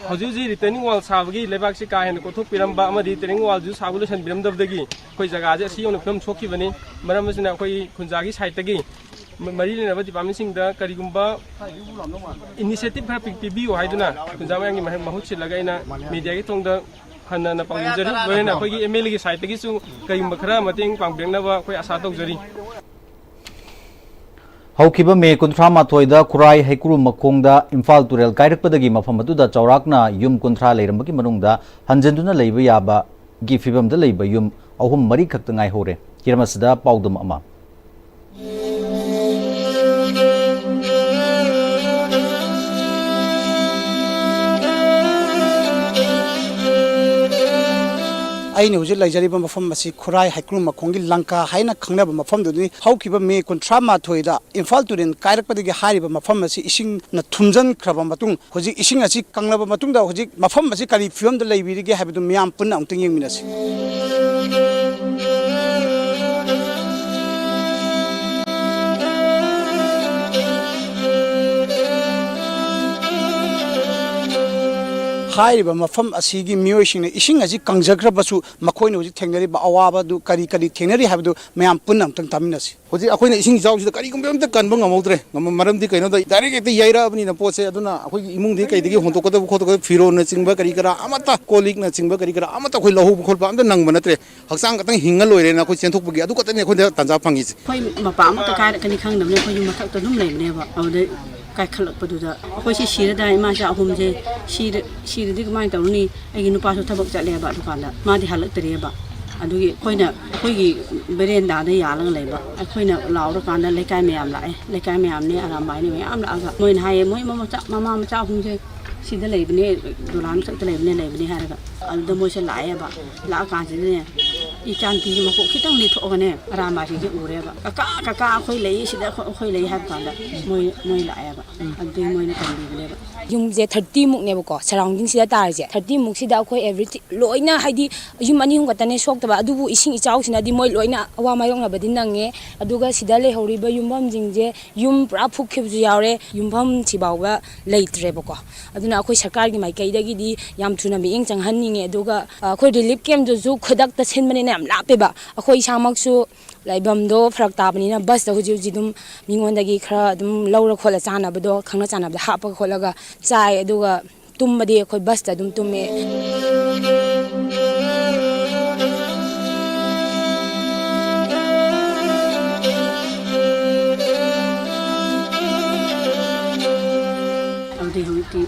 ꯍꯧꯖꯤꯛ ꯍꯧꯖꯤꯛ retaining wall ꯁꯥꯕꯒꯤ ꯂꯩꯕꯥꯛꯁꯤ ꯀꯥ ꯍꯦꯟꯅ ꯀꯣꯊꯣꯛꯄꯤꯔꯝꯕ ꯑꯃꯗꯤ retaining wall ꯁꯨ ꯁꯥꯕ ꯂꯣꯏꯁꯤꯟꯕꯤꯔꯝꯗꯕꯗꯒꯤ ꯑꯩꯈꯣꯏ ꯖꯒꯥꯁꯦ ꯑꯁꯤ ꯌꯧꯅ ꯐꯤꯕꯝ ꯁꯣꯛꯈꯤꯕꯅꯤ꯫ ꯃꯔꯝ ꯑꯁꯤꯅ ꯑꯩꯈꯣꯏ ꯈꯨꯟꯖꯥꯒꯤ side ꯇꯒꯤ ꯃ-, ꯃꯔꯤ ꯂꯩꯅꯕ department ꯁꯤꯡꯗ ꯀꯔꯤꯒꯨꯝꯕ initiative ꯈꯔ ꯄꯤ-, ꯄꯤꯕꯤꯌꯨ ꯍꯥꯏꯗꯨꯅ ꯈꯨꯟꯖꯥ ꯃꯌꯥꯝꯒꯤ ꯃꯍ-, ꯃꯍꯨꯠ ꯁꯤꯜꯂꯒ ꯑꯩꯅ media ꯒꯤ ꯊꯣꯡꯗ ꯍꯟꯅ ꯍꯟꯅ ꯄꯥꯎꯗꯝꯖꯔꯤ꯫ ꯂꯣꯏꯅꯅ ꯑꯩꯈꯣꯏꯒꯤ M L A ꯒꯤ side ꯇꯒꯤꯁꯨ ꯀꯔꯤꯒꯨꯝꯕ ꯈꯔ ꯃꯇꯦꯡ ꯄꯥꯡꯕꯤꯔꯛꯅꯕ ꯑꯩꯈꯣꯏ ꯑꯁꯥ ꯇꯧꯖꯔꯤ꯫ ꯍꯧꯈꯤꯕ ꯃꯦ ꯀꯨꯟꯊ꯭ꯔꯥ ꯃꯥꯊꯣꯏꯗ ꯈꯨꯔꯥꯏ ꯍꯩꯀ꯭ꯔꯨ ꯃꯈꯣꯡꯗ ꯏꯝꯐꯥꯜ ꯇꯨꯔꯦꯜ ꯀꯥꯏꯔꯛꯄꯗꯒꯤ ꯃꯐꯝ ꯑꯗꯨꯗ ꯆꯥꯎꯔꯥꯛꯅ ꯌꯨꯝ ꯀꯨꯟꯊ꯭ꯔꯥ ꯂꯩꯔꯝꯕꯒꯤ ꯃꯅꯨꯡꯗ ꯍꯟꯖꯤꯟꯗꯨꯅ ꯂꯩꯕ ꯌꯥꯕꯒꯤ ꯐꯤꯕꯝꯗ ꯂꯩꯕ ꯌꯨꯝ ꯑꯍꯨꯝ ꯃꯔꯤ ꯈꯛꯇ ꯉꯥꯏꯍꯧꯔꯦ꯫ ꯍꯤꯔꯝ ꯑꯁꯤꯗ ꯄꯥꯎꯗꯝ ꯑꯃ꯫ ꯑꯩꯅ ꯍꯧꯖꯤꯛ ꯂꯩꯖꯔꯤꯕ ꯃꯐꯝ ꯑꯁꯤ ꯈꯨꯔꯥꯏ ꯍꯩꯀ꯭ꯔꯨ ꯃꯈꯣꯡꯒꯤ ꯂꯪꯀꯥ ꯍꯥꯏꯅ ꯈꯪꯅꯕ ꯃꯐꯝꯗꯨꯅꯤ꯫ ꯍꯧꯈꯤꯕ ꯃꯦ ꯀꯨꯟꯊ꯭ꯔꯥ ꯃꯥꯊꯣꯏꯗ ꯏꯝꯐꯥꯜ ꯇꯨꯔꯦꯜ ꯀꯥꯏꯔꯛꯄꯗꯒꯤ ꯍꯥꯏꯔꯤꯕ ꯃꯐꯝ ꯑꯁꯤ ꯏꯁꯤꯡꯅ ꯊꯨꯝꯖꯤꯟꯈ꯭ꯔꯕ ꯃꯇꯨꯡ, ꯍꯧꯖꯤꯛ ꯏꯁꯤꯡ ꯑꯁꯤ ꯀꯪꯂꯕ ꯃꯇꯨꯡꯗ ꯍꯧꯖꯤꯛ ꯃꯐꯝ ꯑꯁꯤ ꯀꯔꯤ ꯐꯤꯕꯝꯗ ꯂꯩꯕꯤꯔꯤꯒꯦ ꯍꯥꯏꯕꯗꯨ ꯃꯤꯌꯥꯝ ꯄꯨꯟꯅ ꯑꯃꯨꯛꯇꯪ ꯌꯦꯡꯃꯤꯟꯅꯁꯤ꯫ ꯍꯥꯏꯔꯤꯕ ꯃꯐꯝ ꯑꯁꯤꯒꯤ ꯃꯤꯑꯣꯏꯁꯤꯡꯅ ꯏꯁꯤꯡ ꯑꯁꯤ ꯀꯪꯖꯈ꯭ꯔꯕꯁꯨ, ꯃꯈꯣꯏꯅ ꯍꯧꯖꯤꯛ ꯊꯦꯡꯅꯔꯤꯕ ꯑꯋꯥꯕꯗꯨ ꯀꯔꯤ ꯀꯔꯤ ꯊꯦꯡꯅꯔꯤ ꯍꯥꯏꯕꯗꯨ ꯃꯌꯥꯝ ꯄꯨꯟꯅ ꯑꯃꯨꯛꯇꯪ ꯇꯥꯃꯤꯟꯅꯁꯤ꯫ ꯍꯧꯖꯤꯛ ꯑꯩꯈꯣꯏꯅ ꯏꯁꯤꯡ ꯏꯆꯥꯎꯁꯤꯗ ꯀꯔꯤꯒꯨꯝꯕ ꯑꯝꯇ ꯀꯟꯕ ꯉꯝꯍꯧꯗ꯭ꯔꯦ꯫ ꯉꯝꯃ-, ꯃꯔꯝꯗꯤ ꯀꯩꯅꯣꯗ, ꯗꯥꯏꯔꯦꯛ ꯍꯦꯛꯇ ꯌꯩꯔꯛꯑꯕꯅꯤꯅ ꯄꯣꯠꯁꯦ꯫ ꯑꯗꯨꯅ ꯑꯩꯈꯣꯏꯒꯤ ꯏꯃꯨꯡꯗꯒꯤ ꯀꯩꯗꯒꯤ ꯍꯣꯟꯗꯣꯛꯀꯗꯕ ꯈꯣꯠꯇꯣꯛꯀꯗꯕ, ꯐꯤꯔꯣꯜꯅꯆꯤꯡꯕ ꯀꯔꯤ ꯀꯔꯥ ꯑꯃꯠꯇ, ꯀꯣꯜ ꯂꯤꯛꯅꯆꯤꯡꯕ ꯀꯔꯤ ꯀꯔꯥ ꯑꯃꯠꯇ ꯑꯩꯈꯣꯏ ꯂꯧꯍꯧꯕ ꯈꯣꯠꯄ ꯑꯝꯇ ꯅꯪꯕ ꯅꯠꯇ꯭ꯔꯦ꯫ ꯍꯛꯆꯥꯡ ꯈꯛꯇꯪ ꯍꯤꯡꯉ ꯂꯣꯏꯔꯦꯅ ꯑꯩꯈꯣꯏ ꯆꯦꯟꯊꯣꯛꯄꯒꯤ ꯑꯗꯨ ꯈꯛꯇꯅꯤ ꯑꯩꯈꯣꯏꯗ ꯇꯥꯟꯖꯥ ꯐꯪꯉꯤꯁꯦ꯫ ꯑꯩꯈꯣꯏ ꯃꯄꯥ ꯑꯃꯠꯇ ꯀꯥꯏꯔꯛꯀꯅꯤ ꯈꯪꯗꯕꯅꯤ, ꯑꯩꯈꯣꯏ ꯌꯨꯝ ꯃꯊꯛꯇ ꯑꯗꯨꯝ ꯂꯩꯕꯅꯦꯕ꯫ ꯑꯗꯨꯗꯩ ꯀꯥꯏꯈꯠꯂꯛꯄꯗꯨꯗ ꯑꯩꯈꯣꯏꯁꯤ ꯁꯤꯔꯗꯥꯏ, ꯏꯃꯥ ꯏꯆꯥ ꯑꯍꯨꯝꯁꯦ ꯁꯤꯔ-, ꯁꯤꯔꯗꯤ ꯀꯃꯥꯏꯅ ꯇꯧꯔꯅꯤ? ꯑꯩꯒꯤ ꯅꯨꯄꯥꯁꯨ ꯊꯕꯛ ꯆꯠꯂꯦꯕ ꯗꯨꯀꯥꯟꯗ, ꯃꯥꯗꯤ ꯍꯜꯂꯛꯇ꯭ꯔꯤꯑꯕ꯫ ꯑꯗꯨꯒꯤ ꯑꯩꯈꯣꯏꯅ ꯑꯩꯈꯣꯏꯒꯤ ꯕꯦꯔꯦꯟꯗꯥꯗ ꯌꯥꯜꯂꯒ ꯂꯩꯕ꯫ ꯑꯩꯈꯣꯏꯅ ꯂꯥꯎꯔꯀꯥꯟꯗ ꯂꯩꯀꯥꯏ ꯃꯌꯥꯝ ꯂꯥꯛꯑꯦ꯫ ꯂꯩꯀꯥꯏ ꯃꯌꯥꯝꯅꯦ, ꯑꯔꯥꯝꯕꯥꯏꯅꯦ ꯃꯌꯥꯝ ꯂꯥꯛꯑꯒ ꯃꯣꯏꯅ ꯍꯥꯏꯌꯦ, "ꯃꯣꯏ ꯃꯃꯥ ꯃꯆꯥ, ꯃꯃꯥ ꯃꯆꯥ ꯑꯍꯨꯝꯁꯦ ꯁꯤꯗ ꯂꯩꯕꯅꯦ, ꯗꯣꯂꯥꯟ ꯃꯊꯛꯇ ꯂꯩꯕꯅꯦ, ꯂꯩꯕꯅꯦ" ꯍꯥꯏꯔꯒ꯫ ꯑꯗꯨꯗ ꯃꯣꯏꯁꯦ ꯂꯥꯛꯑꯦꯕ꯫ ꯂꯥꯛꯑꯀꯥꯟꯁꯤꯗꯅꯦ, ꯏꯆꯥ ꯅꯨꯄꯤꯁꯦ ꯃꯀꯣꯛ ꯈꯤꯇꯪ ꯂꯤꯊꯣꯛꯑꯒꯅꯦ, ꯑꯔꯥꯝꯕꯥꯏꯁꯤꯡꯁꯦ ꯎꯔꯦꯕ꯫ "ꯀꯀꯥ, ꯀꯀꯥ, ꯑꯩꯈꯣꯏ ꯂꯩ ꯁꯤꯗ, ꯑꯩꯈꯣꯏ, ꯑꯩꯈꯣꯏ ꯂꯩ" ꯍꯥꯏꯕ ꯀꯥꯟꯗ ꯃꯣꯏ, ꯃꯣꯏ ꯂꯥꯛꯑꯦꯕ꯫ ꯑꯗꯨꯗꯒꯤ ꯃꯣꯏꯅ ꯀꯟꯕꯤꯕꯅꯦꯕ꯫ ꯌꯨꯝꯁꯦ ꯊꯥꯔꯇꯤ ꯃꯨꯛꯅꯦꯕꯀꯣ, ꯁꯔꯥꯎꯟꯗꯤꯡꯁꯤꯗ ꯇꯥꯔꯤꯁꯦ꯫ ꯊꯥꯔꯇꯤ ꯃꯨꯛꯁꯤꯗ ꯑꯩꯈꯣꯏ ꯑꯦꯚ꯭ꯔꯤ ꯂꯣꯏꯅ, ꯍꯥꯏꯗꯤ ꯌꯨꯝ ꯑꯅꯤ ꯑꯍꯨꯝ ꯈꯛꯇꯅꯦ ꯁꯣꯛꯇꯕ, ꯑꯗꯨꯕꯨ ꯏꯁꯤꯡ ꯏꯆꯥꯎꯁꯤꯅꯗꯤ ꯃꯣꯏ ꯂꯣꯏꯅ ꯑꯋꯥ ꯃꯥꯌꯣꯛꯅꯕꯗꯤ ꯅꯪꯉꯦ꯫ ꯑꯗꯨꯒ ꯁꯤꯗ ꯂꯩꯍꯧꯔꯤꯕ ꯌꯨꯝꯐꯝꯁꯤꯡꯁꯦ ꯌꯨꯝ ꯄꯨꯔꯥ ꯐꯨꯛꯈꯤꯕꯁꯨ ꯌꯥꯎꯔꯦ, ꯌꯨꯝꯐꯝꯁꯤ ꯐꯥꯎꯕ ꯂꯩꯇ꯭ꯔꯦꯕꯀꯣ꯫ ꯑꯗꯨꯅ ꯑꯩꯈꯣꯏ ꯁꯔꯀꯥꯔꯒꯤ ꯃꯥꯏꯀꯩꯗꯒꯤꯗꯤ ꯌꯥꯝ ꯊꯨꯅ ꯃꯤꯠꯌꯦꯡ ꯆꯪꯍꯟꯅꯤꯡꯉꯦ꯫ ꯑꯗꯨꯒ, ꯑ, ꯑꯩꯈꯣꯏ ꯔꯤꯂꯤꯐ ꯀꯦꯝꯞꯇꯨꯁꯨ ꯈꯨꯗꯛꯇ ꯁꯤꯟꯕꯅꯤꯅ ꯌꯥꯝ ꯂꯥꯞꯄꯦꯕ꯫ ꯑꯩꯈꯣꯏ ꯏꯁꯥꯃꯛꯁꯨ ꯂꯩꯐꯝꯗꯣ ꯐꯔꯛ ꯇꯥꯕꯅꯤꯅ ꯕꯁꯇ ꯍꯧꯖꯤꯛ ꯍꯧꯖꯤꯛ ꯑꯗꯨꯝ ꯃꯤꯉꯣꯟꯗꯒꯤ ꯈꯔ ꯑꯗꯨꯝ ꯂꯧꯔ ꯈꯣꯠꯂ ꯆꯥꯅꯕꯗꯣ ꯈꯪꯅ ꯆꯥꯟꯅꯕꯗ ꯍꯥꯞꯄꯒ ꯈꯣꯠꯂꯒ ꯆꯥꯏ꯫ ꯑꯗꯨꯒ ꯇꯨꯝꯕꯗꯤ ꯑꯩꯈꯣꯏ ꯕꯁꯇ ꯑꯗꯨꯝ ꯇꯨꯝꯃꯦ꯫ ꯑꯗꯨꯗꯤ ꯍꯧꯖꯤꯛꯇꯤ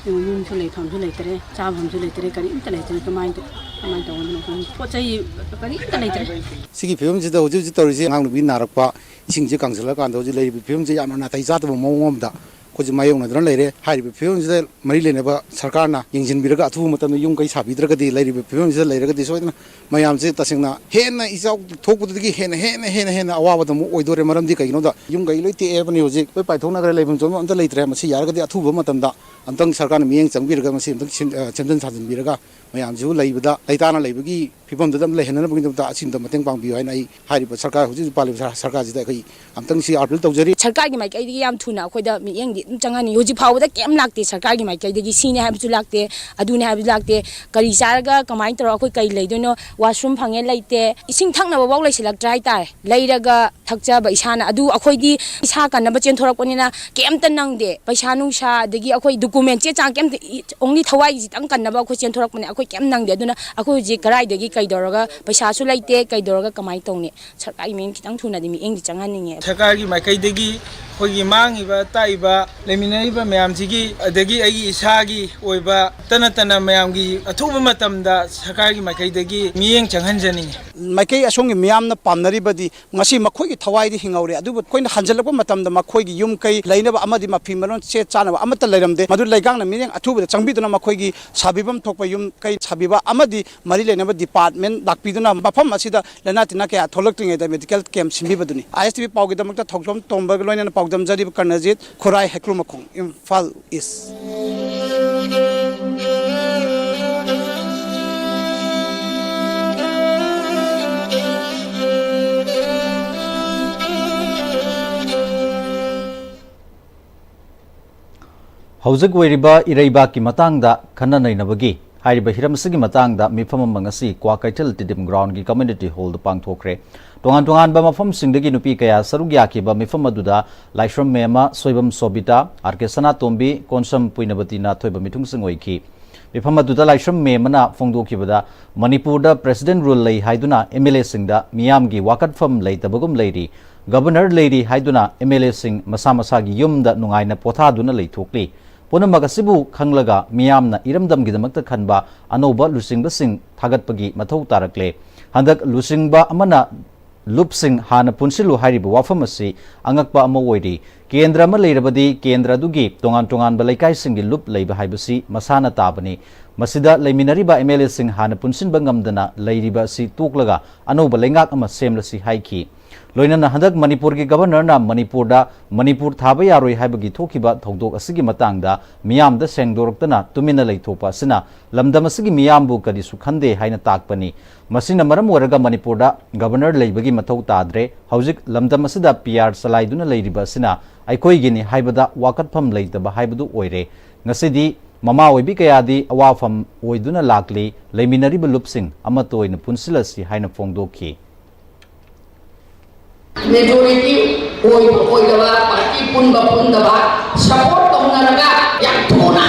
ꯌꯨꯝꯁꯨ ꯂꯩꯐꯝꯁꯨ ꯂꯩꯇ꯭ꯔꯦ, ꯆꯥꯐꯝꯁꯨ ꯂꯩꯇ꯭ꯔꯦ, ꯀꯔꯤꯝꯇ ꯂꯩꯇ꯭ꯔꯦ꯫ ꯀꯃꯥꯏꯅ ꯇꯧ-, ꯀꯃꯥꯏꯅ ꯇꯧꯒꯗꯕꯅꯣ ꯈꯪꯗꯦ꯫ ꯄꯣꯠ ꯆꯩ ꯀꯔꯤꯝꯇ ꯂꯩꯇ꯭ꯔꯦ꯫ ꯁꯤꯒꯤ ꯐꯤꯕꯝꯁꯤꯗ ꯍꯧꯖꯤꯛ ꯍꯧꯖꯤꯛ ꯇꯧꯔꯤꯁꯦ, ꯑꯉꯥꯡ ꯅꯨꯄꯤ ꯅꯥꯔꯛꯄ, ꯏꯁꯤꯡꯁꯦ ꯀꯪꯁꯤꯜꯂꯀꯥꯟꯗ ꯍꯧꯖꯤꯛ ꯂꯩꯔꯤꯕ ꯐꯤꯕꯝꯁꯦ ꯌꯥꯝꯅ ꯅꯥꯇꯩ ꯆꯥꯗꯕ ꯃꯑꯣꯡ ꯑꯃꯗ ꯑꯩꯈꯣꯏꯁꯦ ꯃꯥꯌꯣꯛꯅꯗꯨꯅ ꯂꯩꯔꯦ꯫ ꯍꯥꯏꯔꯤꯕ ꯐꯤꯕꯝꯁꯤꯗ ꯃꯔꯤ ꯂꯩꯅꯕ ꯁꯔꯀꯥꯔꯅ ꯌꯦꯡꯁꯤꯟꯕꯤꯔꯒ ꯑꯊꯨꯕ ꯃꯇꯝꯗ ꯌꯨꯝ ꯀꯩ ꯁꯥꯕꯤꯗ꯭ꯔꯒꯗꯤ, ꯂꯩꯔꯤꯕ ꯐꯤꯕꯝꯁꯤꯗ ꯂꯩꯔꯒꯗꯤ ꯁꯣꯏꯗꯅ ꯃꯌꯥꯝꯁꯦ ꯇꯁꯦꯡꯅ ꯍꯦꯟꯅ ꯏꯆꯥꯎ ꯊꯣꯛꯄꯗꯨꯗꯒꯤ ꯍꯦꯟꯅ, ꯍꯦꯟꯅ, ꯍꯦꯟꯅ, ꯍꯦꯟꯅ ꯑꯋꯥꯕꯗ ꯑꯃꯨꯛ ꯑꯣꯏꯗꯣꯔꯦ꯫ ꯃꯔꯝꯗꯤ ꯀꯩꯒꯤꯅꯣꯗ ꯌꯨꯝ ꯀꯩ ꯂꯣꯏ ꯇꯦꯛꯑꯕꯅꯤ, ꯍꯧꯖꯤꯛ ꯂꯣꯏ ꯄꯥꯏꯊꯣꯛꯅꯈ꯭ꯔꯦ, ꯂꯩꯐꯝ ꯆꯥꯐꯝ ꯑꯝꯇ ꯂꯩꯇ꯭ꯔꯦ꯫ ꯃꯁꯤ ꯌꯥꯔꯒꯗꯤ ꯑꯊꯨꯕ ꯃꯇꯝꯗ ꯑꯝꯇꯪ ꯁꯔꯀꯥꯔꯅ ꯃꯤꯠꯌꯦꯡ ꯆꯪꯕꯤꯔꯒ ꯃꯁꯤ ꯑꯝꯇꯪ ꯁꯦꯝ-, ꯑ, ꯁꯦꯝꯖꯤꯟ ꯁꯥꯖꯤꯟꯕꯤꯔꯒ ꯃꯌꯥꯝꯁꯤꯕꯨ ꯂꯩꯕꯗ ꯂꯩꯇꯥꯅ ꯂꯩꯕꯒꯤ ꯐꯤꯕꯝꯗꯨꯗ ꯑꯃ ꯂꯩꯍꯟꯅꯅꯕꯒꯤꯗꯃꯛꯇ ꯑꯁꯤꯗ ꯃꯇꯦꯡ ꯄꯥꯡꯕꯤꯌꯨ ꯍꯥꯏꯅ ꯑꯩ ꯍꯥꯏꯔꯤꯕ ꯁꯔꯀꯥꯔ, ꯍꯧꯖꯤꯛ ꯍꯧꯖꯤꯛ ꯄꯥꯜꯂꯤꯕ ꯁꯔ-, ꯁꯔꯀꯥꯔꯁꯤꯗ ꯑꯩꯈꯣꯏ ꯑꯝꯇꯪ ꯁꯤ ꯑꯥꯄꯤꯜ ꯇꯧꯖꯔꯤ꯫ ꯁꯔꯀꯥꯔꯒꯤ ꯃꯥꯏꯀꯩꯗꯒꯤ ꯌꯥꯝ ꯊꯨꯅ ꯑꯩꯈꯣꯏꯗ ꯃꯤꯠꯌꯦꯡꯗꯤ ꯑꯗꯨꯝ ꯆꯪꯍꯟꯅꯤꯡꯉꯤ꯫ ꯍꯧꯖꯤꯛ ꯐꯥꯎꯕꯗ ꯀꯩꯝ ꯂꯥꯛꯇꯦ ꯁꯔꯀꯥꯔꯒꯤ ꯃꯥꯏꯀꯩꯗꯒꯤ, ꯁꯤꯅꯤ ꯍꯥꯏꯕꯁꯨ ꯂꯥꯛꯇꯦ, ꯑꯗꯨꯅꯤ ꯍꯥꯏꯕꯁꯨ ꯂꯥꯛꯇꯦ꯫ ꯀꯔꯤ ꯆꯥꯔꯒ ꯀꯃꯥꯏꯅ ꯇꯧꯔꯒ ꯑꯩꯈꯣꯏ ꯀꯔꯤ ꯂꯩꯗꯣꯏꯅꯣ? ꯋꯥꯁꯔꯨꯝ ꯐꯪꯉꯦ ꯂꯩꯇꯦ, ꯏꯁꯤꯡ ꯊꯛꯅꯕꯐꯥꯎ ꯂꯩꯁꯤꯜꯂꯛꯇ꯭ꯔꯦ ꯍꯥꯏꯇꯥꯔꯦ꯫ ꯂꯩꯔꯒ ꯊꯛꯆꯕ ꯏꯁꯥꯅ, ꯑꯗꯨ ꯑꯩꯈꯣꯏꯗꯤ ꯏꯁꯥ ꯀꯟꯅꯕ ꯆꯦꯟꯊꯣꯔꯛꯄꯅꯤꯅ ꯀꯩꯝꯇ ꯅꯪꯗꯦ꯫ ꯄꯩꯁꯥ ꯅꯨꯡꯁꯥ, ꯑꯗꯒꯤ ꯑꯩꯈꯣꯏ ꯗꯣꯀꯨꯃꯦꯟ ꯆꯦ ꯆꯥꯡ ꯀꯩꯝꯇ, ꯏ-, ꯑꯣꯡꯂꯤ ꯊꯋꯥꯏꯁꯤꯇꯪ ꯀꯟꯅꯕ ꯑꯩꯈꯣꯏ ꯆꯦꯟꯊꯣꯔꯛꯄꯅꯦ, ꯑꯩꯈꯣꯏ ꯀꯩꯝ ꯅꯪꯗꯦ꯫ ꯑꯗꯨꯅ ꯑꯩꯈꯣꯏ ꯍꯧꯖꯤꯛ ꯀꯗꯥꯏꯗꯒꯤ ꯀꯩꯗꯧꯔꯒ, ꯄꯩꯁꯥꯁꯨ ꯂꯩꯇꯦ, ꯀꯩꯗꯧꯔꯒ ꯀꯃꯥꯏꯅ ꯇꯧꯅꯤ? ꯁꯔꯀꯥꯔꯒꯤ ꯃꯤꯠꯌꯦꯡ ꯈꯤꯇꯪ ꯊꯨꯅꯗꯤ ꯃꯤꯠꯌꯦꯡꯗꯤ ꯆꯪꯍꯟꯅꯤꯡꯉꯦ꯫ ꯁꯔꯀꯥꯔꯒꯤ ꯃꯥꯏꯀꯩꯗꯒꯤ ꯑꯩꯈꯣꯏꯒꯤ ꯃꯥꯡꯉꯤꯕ ꯇꯥꯛꯏꯕ ꯂꯩꯃꯤꯟꯅꯔꯤꯕ ꯃꯌꯥꯝꯁꯤꯒꯤ, ꯑꯗꯒꯤ ꯑꯩꯒꯤ ꯏꯁꯥꯒꯤ ꯑꯣꯏꯕ ꯇꯅ ꯇꯅ ꯃꯌꯥꯝꯒꯤ ꯑꯊꯨꯕ ꯃꯇꯝꯗ ꯁꯔꯀꯥꯔꯒꯤ ꯃꯥꯏꯀꯩꯗꯒꯤ ꯃꯤꯠꯌꯦꯡ ꯆꯪꯍꯟꯖꯅꯤꯡꯉꯤ꯫ ꯃꯥꯏꯀꯩ ꯑꯁꯣꯝꯒꯤ ꯃꯤꯌꯥꯝꯅ ꯄꯥꯝꯅꯔꯤꯕꯗꯤ ꯉꯁꯤ ꯃꯈꯣꯏꯒꯤ ꯊꯋꯥꯏꯗꯤ ꯍꯤꯡꯍꯧꯔꯦ, ꯑꯗꯨꯕꯨ ꯑꯩꯈꯣꯏꯅ ꯍꯟꯖꯤꯜꯂꯛꯄ ꯃꯇꯝꯗ ꯃꯈꯣꯏꯒꯤ ꯌꯨꯝ ꯀꯩ ꯂꯩꯅꯕ ꯑꯃꯗꯤ ꯃꯐꯤ ꯃꯔꯣꯟ ꯆꯦ ꯆꯥꯅꯕ ꯑꯃꯠꯇ ꯂꯩꯔꯝꯗꯦ꯫ ꯃꯗꯨ ꯂꯩꯉꯥꯛꯅ ꯃꯤꯠꯌꯦꯡ ꯑꯊꯨꯕꯗ ꯆꯪꯕꯤꯗꯨꯅ ꯃꯈꯣꯏꯒꯤ ꯁꯥꯕꯤꯐꯝ ꯊꯣꯛꯄ ꯌꯨꯝ ꯀꯩ ꯁꯥꯕꯤꯕ ꯑꯃꯗꯤ ꯃꯔꯤ ꯂꯩꯅꯕ ꯗꯤꯄꯥꯔꯠꯃꯦꯟ ꯂꯥꯛꯄꯤꯗꯨꯅ ꯃꯐꯝ ꯑꯁꯤꯗ ꯂꯥꯏꯅꯥ ꯇꯤꯟꯅꯥ ꯀꯌꯥ ꯊꯣꯛꯂꯛꯇ꯭ꯔꯤꯉꯩꯗ ꯃꯦꯗꯤꯀꯦꯜ ꯀꯦꯝꯞ ꯁꯤꯟꯕꯤꯕꯗꯨꯅꯤ꯫ ꯑꯥꯏ ꯑꯦꯁ ꯇꯤ ꯚꯤ ꯄꯥꯎꯒꯤꯗꯃꯛꯇ ꯊꯧꯖꯣꯝ ꯇꯣꯝꯕꯒ ꯂꯣꯏꯅꯅ ꯄꯥꯎꯗꯝꯖꯔꯤꯕ ꯀꯔꯅꯖꯤꯠ, ꯈꯨꯔꯥꯏ, ꯍꯩꯀ꯭ꯔꯨ ꯃꯈꯣꯡ, ꯏꯝꯐꯥꯜ ꯏꯁ꯫ ꯍꯧꯖꯤꯛ ꯑꯣꯏꯔꯤꯕ ꯏꯔꯩꯕꯥꯛꯀꯤ ꯃꯇꯥꯡꯗ ꯈꯟꯅ ꯅꯩꯅꯕꯒꯤ ꯍꯥꯏꯔꯤꯕ ꯍꯤꯔꯝ ꯑꯁꯤꯒꯤ ꯃꯇꯥꯡꯗ ꯃꯤꯐꯝ ꯑꯃ ꯉꯁꯤ ꯀ꯭ꯋꯥꯀꯩꯊꯦꯜ ꯇꯤꯗꯤꯝ ꯒ꯭ꯔꯥꯎꯟꯒꯤ ꯀꯝꯃ꯭ꯌꯨꯅꯤꯇꯤ ꯍꯣꯜꯗ ꯄꯥꯡꯊꯣꯛꯈ꯭ꯔꯦ꯫ ꯇꯣꯉꯥꯟ ꯇꯣꯉꯥꯟꯕ ꯃꯐꯝꯁꯤꯡꯗꯒꯤ ꯅꯨꯄꯤ ꯀꯌꯥ ꯁꯔꯨꯛ ꯌꯥꯈꯤꯕ ꯃꯤꯐꯝ ꯑꯗꯨꯗ ꯂꯥꯏꯁ꯭ꯔꯝ ꯃꯦꯝꯃ ꯁꯣꯏꯕꯝ ꯁꯣꯕꯤꯇꯥ, ꯑꯥꯔ ꯀꯦ ꯁꯅꯥꯇꯣꯝꯕꯤ, ꯀꯣꯟꯁꯝ ꯄꯨꯏꯅꯕꯇꯤꯅ ꯊꯣꯏꯕ ꯃꯤꯊꯨꯡꯁꯤꯡ ꯑꯣꯏꯈꯤ꯫ ꯃꯤꯐꯝ ꯑꯗꯨꯗ ꯂꯥꯏꯁ꯭ꯔꯝ ꯃꯦꯝꯃꯅ ꯐꯣꯡꯗꯣꯛꯈꯤꯕꯗ, ꯃꯅꯤꯄꯨꯔꯗ ꯄ꯭ꯔꯦꯁꯤꯗꯦꯟꯠ ꯔꯨꯜ ꯂꯩ ꯍꯥꯏꯗꯨꯅ ꯑꯦꯝ ꯑꯦꯜ ꯑꯦꯁꯤꯡꯗ ꯃꯤꯌꯥꯝꯒꯤ ꯋꯥꯀꯠꯐꯝ ꯂꯩꯇꯕꯒꯨꯝ ꯂꯩꯔꯤ꯫ ꯒꯕꯔꯅꯔ ꯂꯩꯔꯤ ꯍꯥꯏꯗꯨꯅ ꯑꯦꯝ ꯑꯦꯜ ꯑꯦꯁꯤꯡ ꯃꯁꯥ ꯃꯁꯥꯒꯤ ꯌꯨꯝꯗ ꯅꯨꯡꯉꯥꯏꯅ ꯄꯣꯊꯥꯗꯨꯅ ꯂꯩꯊꯣꯛꯂꯤ꯫ ꯄꯨꯝꯅꯃꯛ ꯑꯁꯤꯕꯨ ꯈꯪꯂꯒ ꯃꯤꯌꯥꯝꯅ ꯏꯔꯝꯗꯝꯒꯤꯗꯃꯛꯇ ꯈꯟꯕ ꯑꯅꯧꯕ ꯂꯨꯆꯤꯡꯕꯁꯤꯡ ꯊꯥꯒꯠꯄꯒꯤ ꯃꯊꯧ ꯇꯥꯔꯛꯂꯦ꯫ ꯍꯟꯗꯛ ꯂꯨꯆꯤꯡꯕ ꯑꯃꯅ ꯂꯨꯞꯁꯤꯡ ꯍꯥꯟꯅ ꯄꯨꯟꯁꯤꯜꯂꯨ ꯍꯥꯏꯔꯤꯕ ꯋꯥꯐꯝ ꯑꯁꯤ ꯑꯉꯛꯄ ꯑꯃ ꯑꯣꯏꯔꯤ꯫ ꯀꯦꯟꯗ꯭ꯔ ꯑꯃ ꯂꯩꯔꯕꯗꯤ ꯀꯦꯟꯗ꯭ꯔ ꯑꯗꯨꯒꯤ ꯇꯣꯉꯥꯟ ꯇꯣꯉꯥꯟꯕ ꯂꯩꯀꯥꯏꯁꯤꯡꯒꯤ ꯂꯨꯞ ꯂꯩꯕ ꯍꯥꯏꯕꯁꯤ ꯃꯁꯥꯅ ꯇꯥꯕꯅꯤ꯫ ꯃꯁꯤꯗ ꯂꯩꯃꯤꯟꯅꯔꯤꯕ ꯑꯦꯝ ꯑꯦꯜ ꯑꯦꯁꯤꯡ ꯍꯥꯟꯅ ꯄꯨꯟꯁꯤꯟꯕ ꯉꯝꯗꯅ ꯂꯩꯔꯤꯕ ꯑꯁꯤ ꯇꯣꯛꯂꯒ ꯑꯅꯧꯕ ꯂꯩꯉꯥꯛ ꯑꯃ ꯁꯦꯝꯂꯁꯤ ꯍꯥꯏꯈꯤ꯫ ꯂꯣꯏꯅꯅ ꯍꯟꯗꯛ ꯃꯅꯤꯄꯨꯔꯒꯤ ꯒꯕꯔꯅꯔꯅ ꯃꯅꯤꯄꯨꯔꯗ ꯃꯅꯤꯄꯨꯔ ꯊꯥꯕ ꯌꯥꯔꯣꯏ ꯍꯥꯏꯕꯒꯤ ꯊꯣꯛꯈꯤꯕ ꯊꯧꯗꯣꯛ ꯑꯁꯤꯒꯤ ꯃꯇꯥꯡꯗ ꯃꯤꯌꯥꯝꯗ ꯁꯦꯡꯗꯣꯔꯛꯇꯅ ꯇꯨꯃꯤꯟꯅ ꯂꯩꯊꯣꯛꯄ ꯑꯁꯤꯅ ꯂꯝꯗꯝ ꯑꯁꯤꯒꯤ ꯃꯤꯌꯥꯝꯕꯨ ꯀꯔꯤꯁꯨ ꯈꯟꯗꯦ ꯍꯥꯏꯅ ꯇꯥꯛꯄꯅꯤ꯫ ꯃꯁꯤꯅ ꯃꯔꯝ ꯑꯣꯏꯔꯒ ꯃꯅꯤꯄꯨꯔꯗ ꯒꯕꯔꯅꯔ ꯂꯩꯕꯒꯤ ꯃꯊꯧ ꯇꯥꯗ꯭ꯔꯦ꯫ ꯍꯧꯖꯤꯛ ꯂꯝꯗꯝ ꯑꯁꯤꯗ ꯄꯤ ꯑꯥꯔ ꯆꯂꯥꯏꯗꯨꯅ ꯂꯩꯔꯤꯕ ꯑꯁꯤꯅ ꯑꯩꯈꯣꯏꯒꯤꯅꯤ ꯍꯥꯏꯕꯗ ꯋꯥꯀꯠꯐꯝ ꯂꯩꯇꯕ ꯍꯥꯏꯕꯗꯨ ꯑꯣꯏꯔꯦ꯫ ꯉꯁꯤꯗꯤ ꯃꯃꯥ ꯑꯣꯏꯕꯤ ꯀꯌꯥꯗꯤ ꯑꯋꯥꯐꯝ ꯑꯣꯏꯗꯨꯅ ꯂꯥꯛꯂꯤ꯫ ꯂꯩꯃꯤꯟꯅꯔꯤꯕ ꯂꯨꯞꯁꯤꯡ ꯑꯃꯠꯇ ꯑꯣꯏꯅ ꯄꯨꯟꯁꯤꯜꯂꯁꯤ ꯍꯥꯏꯅ ꯐꯣꯡꯗꯣꯛꯈꯤ꯫ ꯃꯦꯖꯣꯔꯤꯇꯤ ꯑꯣꯏꯕ ꯑꯣꯏꯗꯕ, ꯄꯥꯔꯇꯤ ꯄꯨꯟꯕ ꯄꯨꯟꯗꯕ ꯁꯄꯣꯔꯠ ꯇꯧꯅꯔꯒ ꯌꯥꯝ ꯊꯨꯅ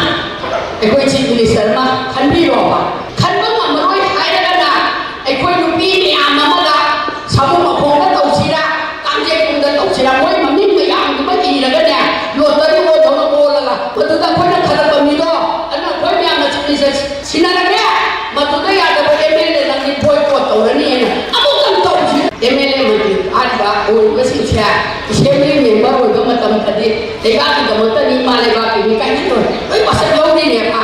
ꯑꯩꯈꯣꯏ ꯆꯤꯐ ꯃꯤꯅꯤꯁꯇꯔ ꯑꯃ ꯈꯟꯕꯤꯔꯣꯕ꯫ ꯈꯟꯕ ꯉꯝꯃꯔꯣꯏ ꯍꯥꯏꯔꯒꯅ ꯑꯩꯈꯣꯏ ꯅꯨꯄꯤ ꯃꯌꯥꯝ ꯑꯃꯒ ꯁꯥꯃꯨ ꯃꯈꯣꯡꯗ ꯇꯧꯁꯤꯔꯥ, ꯀꯥꯡꯖꯩꯕꯨꯡꯗ ꯇꯧꯁꯤꯔꯥ, ꯃꯣꯏ ꯃꯃꯤꯡ ꯃꯌꯥꯝꯗꯨꯃ ꯏꯔꯒꯅꯦ, ꯂꯣꯇꯔꯤ ꯑꯣꯟꯗꯧꯅ ꯑꯣꯜꯂꯒ ꯃꯗꯨꯗ ꯑꯩꯈꯣꯏꯅ ꯈꯜꯂꯛꯄ ꯃꯤꯗꯣ ꯑꯗꯨꯅ ꯑꯩꯈꯣꯏ ꯃꯌꯥꯝꯅ ꯆꯤꯐ ꯃꯤꯅꯤꯁꯇꯔ ꯁꯤꯟꯅꯔꯒꯦ, ꯃꯗꯨꯗ ꯌꯥꯗꯕ ꯑꯦꯝ ꯑꯦꯜ ꯑꯦ ꯅꯪꯗꯤ ꯕꯣꯏꯀꯣꯠ ꯇꯧꯔꯅꯤꯅ ꯑꯃꯨꯛꯇꯪ ꯇꯧꯁꯤ꯫ ꯑꯦꯝ ꯑꯦꯜ ꯑꯦ ꯃꯟꯇ꯭ꯔꯤ ꯍꯥꯏꯔꯤꯕ ꯑꯣꯏꯔꯤꯕꯁꯤꯡꯁꯦ ꯑꯦꯁꯦꯝꯕ꯭ꯂꯤ ꯃꯦꯝꯕꯔ ꯑꯣꯏꯕ ꯃꯇꯝꯗꯗꯤ ꯂꯩꯕꯥꯛꯀꯤꯗꯃꯛꯇꯅꯤ, ꯏꯃꯥ ꯂꯩꯕꯥꯛꯀꯤꯅꯤ ꯀꯥꯏꯅ ꯂꯣꯏ ꯂꯣꯏ ꯋꯥꯁꯛ ꯂꯧꯔꯤꯅꯦꯕ꯫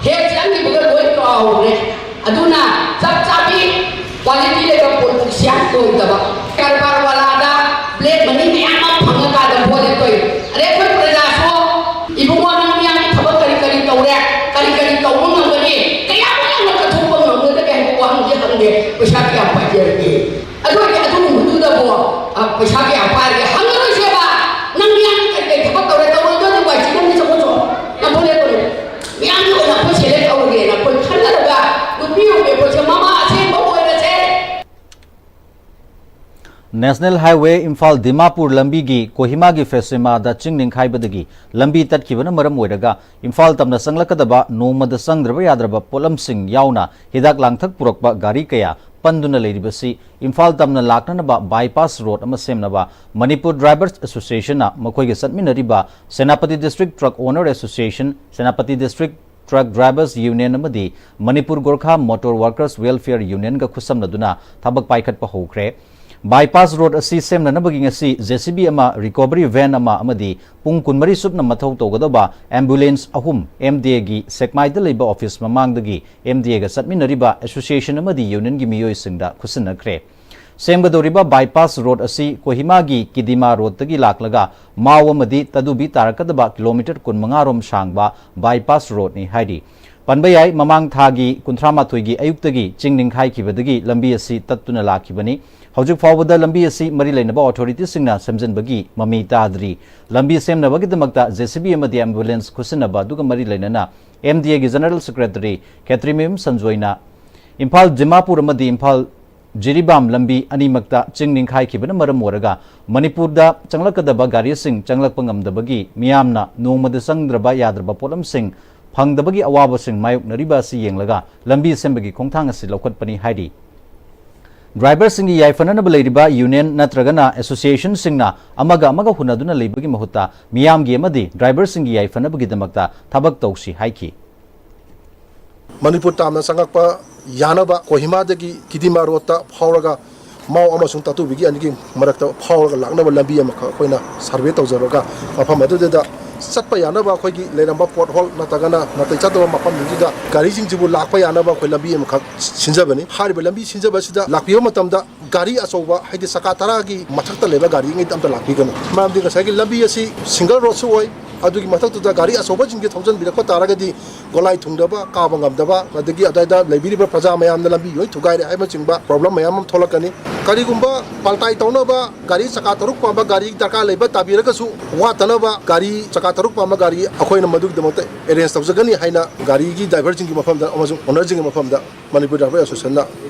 ꯍꯦꯛ ꯆꯪꯈꯤꯕꯒ ꯂꯣꯏ ꯀꯥꯎꯈ꯭ꯔꯦ꯫ ꯑꯗꯨꯅ ꯆꯞ ꯆꯥꯕꯤ ꯀ꯭ꯋꯥꯂꯤꯇꯤ ꯂꯩꯕ ꯄꯣꯂꯤꯇꯤꯁꯤꯌꯥꯟ ꯑꯣꯏꯗꯕ, ꯀꯔꯕꯥꯔ ꯋꯥꯂꯥꯗ ꯕ꯭ꯂꯦꯛ ꯃꯅꯤ ꯃꯌꯥꯝ ꯑꯃ ꯐꯪꯉꯀꯥꯟꯗ ꯚꯣꯠ ꯂꯦꯞꯇꯣꯏ꯫ ꯑꯗꯩ ꯑꯩꯈꯣꯏ ꯄ꯭ꯔꯖꯥꯁꯨ ꯏꯕꯨꯡꯉꯣ ꯅꯪ ꯃꯤꯌꯥꯝꯒꯤ ꯊꯕꯛ ꯀꯔꯤ ꯀꯔꯤ ꯇꯧꯔꯦ, ꯀꯔꯤ ꯀꯔꯤ ꯇꯧꯕ ꯉꯝꯒꯅꯤ, ꯀꯌꯥꯃꯨꯛ ꯌꯥꯝꯅ ꯀꯠꯊꯣꯛꯄ ꯉꯝꯒꯗꯒꯦ ꯍꯥꯏꯕ ꯋꯥꯍꯪꯁꯦ ꯍꯪꯒꯦ꯫ ꯄꯩꯁꯥ ꯀꯌꯥ ꯄꯥꯏꯖꯔꯒꯦ? ꯑꯗꯨ ꯑꯣꯏꯔꯗꯤ ꯑꯗꯨꯒꯨꯝꯕꯗꯨꯗꯕꯨ, ꯑ, ꯄꯩꯁꯥ ꯀꯌꯥ ꯄꯥꯏꯔꯒꯦ ꯍꯪꯉꯔꯣꯏꯁꯦꯕ꯫ ꯅꯪ ꯃꯤꯌꯥꯝꯒꯤ ꯀꯔꯤ ꯀꯔꯤ ꯊꯕꯛ ꯇꯧꯔꯦ, ꯇꯧꯔꯣꯏꯗꯣꯏꯗꯤ ꯋꯥꯏ ꯆꯤꯟꯅꯕꯅꯤ, ꯆꯠꯈꯣ ꯆꯠꯈꯣ꯫ ꯅꯪ ꯚꯣꯠ ꯂꯦꯞꯄꯣꯏ꯫ ꯃꯤꯌꯥꯝꯒꯤ ꯑꯣꯏꯅ ꯑꯩꯈꯣꯏ ꯁꯦꯂꯦꯛ ꯇꯧꯔꯒꯦꯅ ꯑꯩꯈꯣꯏ ꯈꯟꯅꯔꯒ ꯅꯨꯄꯤ ꯑꯣꯏꯕꯤ ꯑꯩꯈꯣꯏꯁꯦ ꯃꯃꯥ ꯑꯁꯦꯡꯕ ꯑꯣꯏꯔꯁꯦ꯫ ꯅꯦꯁꯅꯦꯜ ꯍꯥꯏꯋꯦ ꯏꯝꯐꯥꯜ ꯗꯤꯃꯥꯄꯨꯔ ꯂꯝꯕꯤꯒꯤ ꯀꯣꯍꯤꯃꯥꯒꯤ ꯐꯦꯁꯤꯃꯥꯗ ꯆꯤꯡ ꯅꯤꯡꯈꯥꯏꯕꯗꯒꯤ ꯂꯝꯕꯤ ꯇꯠꯈꯤꯕꯅ ꯃꯔꯝ ꯑꯣꯏꯔꯒ ꯏꯝꯐꯥꯜ ꯇꯝꯅ ꯆꯪꯂꯛꯀꯗꯕ ꯅꯣꯡꯃꯗ ꯆꯪꯗ꯭ꯔꯕ ꯌꯥꯗ꯭ꯔꯕ ꯄꯣꯠꯂꯝꯁꯤꯡ ꯌꯥꯎꯅ ꯍꯤꯗꯥꯛ ꯂꯥꯡꯊꯛ ꯄꯨꯔꯛꯄ ꯒꯥꯔꯤ ꯀꯌꯥ ꯄꯟꯗꯨꯅ ꯂꯩꯔꯤꯕꯁꯤ ꯏꯝꯐꯥꯜ ꯇꯝꯅ ꯂꯥꯛꯅꯅꯕ ꯕꯥꯏꯄꯥꯁ ꯔꯣꯗ ꯑꯃ ꯁꯦꯝꯅꯕ ꯃꯅꯤꯄꯨꯔ ꯗ꯭ꯔꯥꯏꯚꯔꯁ ꯑꯦꯁꯣꯁꯤꯌꯦꯁꯟꯅ ꯃꯈꯣꯏꯒ ꯆꯠꯃꯤꯟꯅꯔꯤꯕ ꯁꯦꯅꯥꯄꯇꯤ ꯗꯤꯁꯇ꯭ꯔꯤꯛ ꯇ꯭ꯔꯛ ꯑꯣꯅꯔ ꯑꯦꯁꯣꯁꯤꯌꯦꯁꯟ, Senapati district truck drivers union ꯑꯃꯗꯤ Manipur Gorkha motor workers welfare ꯌꯨꯅꯤꯌꯟꯒ ꯈꯨꯠꯁꯝꯅꯗꯨꯅ ꯊꯕꯛ ꯄꯥꯏꯈꯠꯄ ꯍꯧꯈ꯭ꯔꯦ꯫ Bypass road ꯑꯁꯤ ꯁꯦꯝꯅꯅꯕꯒꯤ ꯉꯁꯤ J C B ꯑꯃ, recovery van ꯑꯃ ꯑꯃꯗꯤ ꯄꯨꯡ ꯀꯨꯟꯃꯔꯤ ꯆꯨꯞꯅ ꯃꯊꯧ ꯇꯧꯒꯗꯕ ambulance ꯑꯍꯨꯝ M D Aꯒꯤ ꯁꯦꯛꯃꯥꯏꯗ ꯂꯩꯕ office ꯃꯃꯥꯡꯗꯒꯤ M D Aꯒ ꯆꯠꯃꯤꯟꯅꯔꯤꯕ association ꯑꯃꯗꯤ unionꯒꯤ ꯃꯤꯑꯣꯏꯁꯤꯡꯗ ꯈꯨꯠꯁꯤꯟꯅꯈ꯭ꯔꯦ꯫ ꯁꯦꯝꯒꯗꯧꯔꯤꯕ bypass road ꯑꯁꯤ ꯀꯣꯍꯤꯃꯥꯒꯤ ꯀꯤꯗꯤꯃꯥ roadꯇꯒꯤ ꯂꯥꯛꯂꯒ ꯃꯥꯎ ꯑꯃꯗꯤ ꯇꯗꯨꯕꯤ ꯇꯥꯔꯛꯀꯗꯕ kilometre ꯀꯨꯟꯃꯉꯥ ꯔꯣꯝ ꯁꯥꯡꯕ bypass roadꯅꯤ ꯍꯥꯏꯔꯤ꯫ ꯄꯟꯕ ꯌꯥꯏ, ꯃꯃꯥꯡ ꯊꯥꯒꯤ ꯀꯨꯟꯊ꯭ꯔꯥ ꯃꯥꯊꯣꯏꯒꯤ ꯑꯌꯨꯛꯇꯒꯤ ꯆꯤꯡ ꯅꯤꯡꯈꯥꯏꯈꯤꯕꯗꯒꯤ ꯂꯝꯕꯤ ꯑꯁꯤ ꯇꯠꯇꯨꯅ ꯂꯥꯛꯈꯤꯕꯅꯤ꯫ ꯍꯧꯖꯤꯛ ꯐꯥꯎꯕꯗ ꯂꯝꯕꯤ ꯑꯁꯤ ꯃꯔꯤ ꯂꯩꯅꯕ authorityꯁꯤꯡꯅ ꯁꯦꯝꯖꯤꯟꯕꯒꯤ ꯃꯃꯤ ꯇꯥꯗ꯭ꯔꯤ꯫ ꯂꯝꯕꯤ ꯁꯦꯝꯅꯕꯒꯤꯗꯃꯛꯇ J C B ꯑꯃꯗꯤ ambulance ꯈꯨꯠꯁꯤꯟꯅꯕ ꯑꯗꯨꯒ ꯃꯔꯤ ꯂꯩꯅꯅ M D Aꯒꯤ general secretary ꯈꯦꯇ꯭ꯔꯤꯃꯌꯨꯝ ꯁꯟꯖꯣꯏꯅ ꯏꯝꯐꯥꯜ ꯗꯤꯃꯥꯄꯨꯔ ꯑꯃꯗꯤ ꯏꯝꯐꯥꯜ ꯖꯤꯔꯤꯕꯥꯝ ꯂꯝꯕꯤ ꯑꯅꯤꯃꯛꯇ ꯆꯤꯡ ꯅꯤꯡꯈꯥꯏꯈꯤꯕꯅ ꯃꯔꯝ ꯑꯣꯏꯔꯒ ꯃꯅꯤꯄꯨꯔꯗ ꯆꯪꯂꯛꯀꯗꯕ ꯒꯥꯔꯤꯁꯤꯡ ꯆꯪꯂꯛꯄ ꯉꯝꯗꯕꯒꯤ, ꯃꯤꯌꯥꯝꯅ ꯅꯣꯡꯃꯗ ꯆꯪꯗ꯭ꯔꯕ ꯌꯥꯗ꯭ꯔꯕ ꯄꯣꯠꯂꯝꯁꯤꯡ ꯐꯪꯗꯕꯒꯤ ꯑꯋꯥꯕꯁꯤꯡ ꯃꯥꯌꯣꯛꯅꯔꯤꯕ ꯑꯁꯤ ꯌꯦꯡꯂꯒ ꯂꯝꯕꯤ ꯁꯦꯝꯕꯒꯤ ꯈꯣꯡꯊꯥꯡ ꯑꯁꯤ ꯂꯧꯈꯠꯄꯅꯤ ꯍꯥꯏꯔꯤ꯫ Driverꯁꯤꯡꯒꯤ ꯌꯥꯏꯐꯅꯅꯕ ꯂꯩꯔꯤꯕ union ꯅꯠꯇ꯭ꯔꯒꯅ associationꯁꯤꯡꯅ ꯑꯃꯒ ꯑꯃꯒ ꯍꯨꯟꯅꯗꯨꯅ ꯂꯩꯕꯒꯤ ꯃꯍꯨꯠꯇ ꯃꯤꯌꯥꯝꯒꯤ ꯑꯃꯗꯤ driverꯁꯤꯡꯒꯤ ꯌꯥꯏꯐꯅꯕꯒꯤꯗꯃꯛꯇ ꯊꯕꯛ ꯇꯧꯁꯤ ꯍꯥꯏꯈꯤ꯫ ꯃꯅꯤꯄꯨꯔ ꯇꯥꯝꯅ ꯆꯪꯉꯛꯄ ꯌꯥꯅꯕ ꯀꯣꯍꯤꯃꯥꯗꯒꯤ ꯀꯤꯗꯤꯃꯥ roadꯇ ꯐꯥꯎꯔꯒ ꯃꯥꯎ ꯑꯃꯁꯨꯡ ꯇꯥꯇꯨꯕꯤꯒꯤ ꯑꯅꯤꯒꯤ ꯃꯔꯛꯇ ꯐꯥꯎꯔꯒ ꯂꯥꯛꯅꯕ ꯂꯝꯕꯤ ꯑꯃꯈꯛ ꯑꯩꯈꯣꯏꯅ survey ꯇꯧꯖꯔꯒ ꯃꯐꯝ ꯑꯗꯨꯗ ꯆꯠꯄ ꯌꯥꯅꯕ ꯑꯩꯈꯣꯏꯒꯤ ꯂꯩꯔꯝꯕ pothole ꯅꯠꯇ꯭ꯔꯒꯅ ꯅꯥꯇꯩ ꯆꯥꯗꯕ ꯃꯐꯝꯁꯤꯡꯁꯤꯗ ꯒꯥꯔꯤꯁꯤꯡꯁꯤꯕꯨ ꯂꯥꯛꯄ ꯌꯥꯅꯕ ꯑꯩꯈꯣꯏ ꯂꯝꯕꯤ ꯑꯃꯈꯛ ꯁꯤꯟꯖꯕꯅꯤ꯫ ꯍꯥꯏꯔꯤꯕ ꯂꯝꯕꯤ ꯁꯤꯟꯖꯕ ꯑꯁꯤꯗ ꯂꯥꯛꯄꯤꯕ ꯃꯇꯝꯗ ꯒꯥꯔꯤ ꯑꯆꯧꯕ, ꯍꯥꯏꯗꯤ ꯆꯀꯥ ꯇꯔꯥꯒꯤ ꯃꯊꯛꯇ ꯂꯩꯕ ꯒꯥꯔꯤꯉꯩꯗ ꯑꯝꯇ ꯂꯥꯛꯄꯤꯒꯅꯨ꯫ ꯃꯔꯝꯗꯤ ꯉꯁꯥꯏꯒꯤ ꯂꯝꯕꯤ ꯑꯁꯤ single roadꯁꯨ ꯑꯣꯏ, ꯑꯗꯨꯒꯤ ꯃꯊꯛꯇꯨꯗ ꯒꯥꯔꯤ ꯑꯆꯧꯕꯁꯤꯡꯁꯦ ꯊꯧꯖꯤꯟꯕꯤꯔꯛꯄ ꯇꯥꯔꯒꯗꯤ ꯒꯣꯂꯥꯏ ꯊꯨꯡꯗꯕ, ꯀꯥꯕ ꯉꯝꯗꯕ, ꯑꯗꯒꯤ ꯑꯗꯨꯋꯥꯏꯗ ꯂꯩꯕꯤꯔꯤꯕ ꯄ꯭ꯔꯖꯥ ꯃꯌꯥꯝꯅ ꯂꯝꯕꯤ ꯂꯣꯏ ꯊꯨꯒꯥꯏꯔꯦ ꯍꯥꯏꯕꯅꯆꯤꯡꯕ problem ꯃꯌꯥꯝ ꯑꯃ ꯊꯣꯛꯂꯛꯀꯅꯤ꯫ ꯀꯔꯤꯒꯨꯝꯕ ꯄꯥꯜꯇꯥꯏ ꯇꯧꯅꯕ ꯒꯥꯔꯤ ꯆꯀꯥ ꯇꯔꯨꯛ ꯄꯥꯟꯕ ꯒꯥꯔꯤ ꯗꯔꯀꯥꯔ ꯂꯩꯕ ꯇꯥꯕꯤꯔꯒꯁꯨ, ꯋꯥꯠꯇꯅꯕ ꯒꯥꯔꯤ ꯆꯀꯥ ꯇꯔꯨꯛ ꯄꯥꯟꯕ ꯒꯥꯔꯤ ꯑꯩꯈꯣꯏꯅ ꯃꯗꯨꯒꯤꯗꯃꯛꯇ arrange ꯇꯧꯖꯒꯅꯤ ꯍꯥꯏꯅ ꯒꯥꯔꯤꯒꯤ driverꯁꯤꯡꯒꯤ ꯃꯐꯝꯗ ꯑꯃꯁꯨꯡ ownerꯁꯤꯡꯒꯤ ꯃꯐꯝꯗ ꯃꯅꯤꯄꯨꯔ Driver Associationꯅ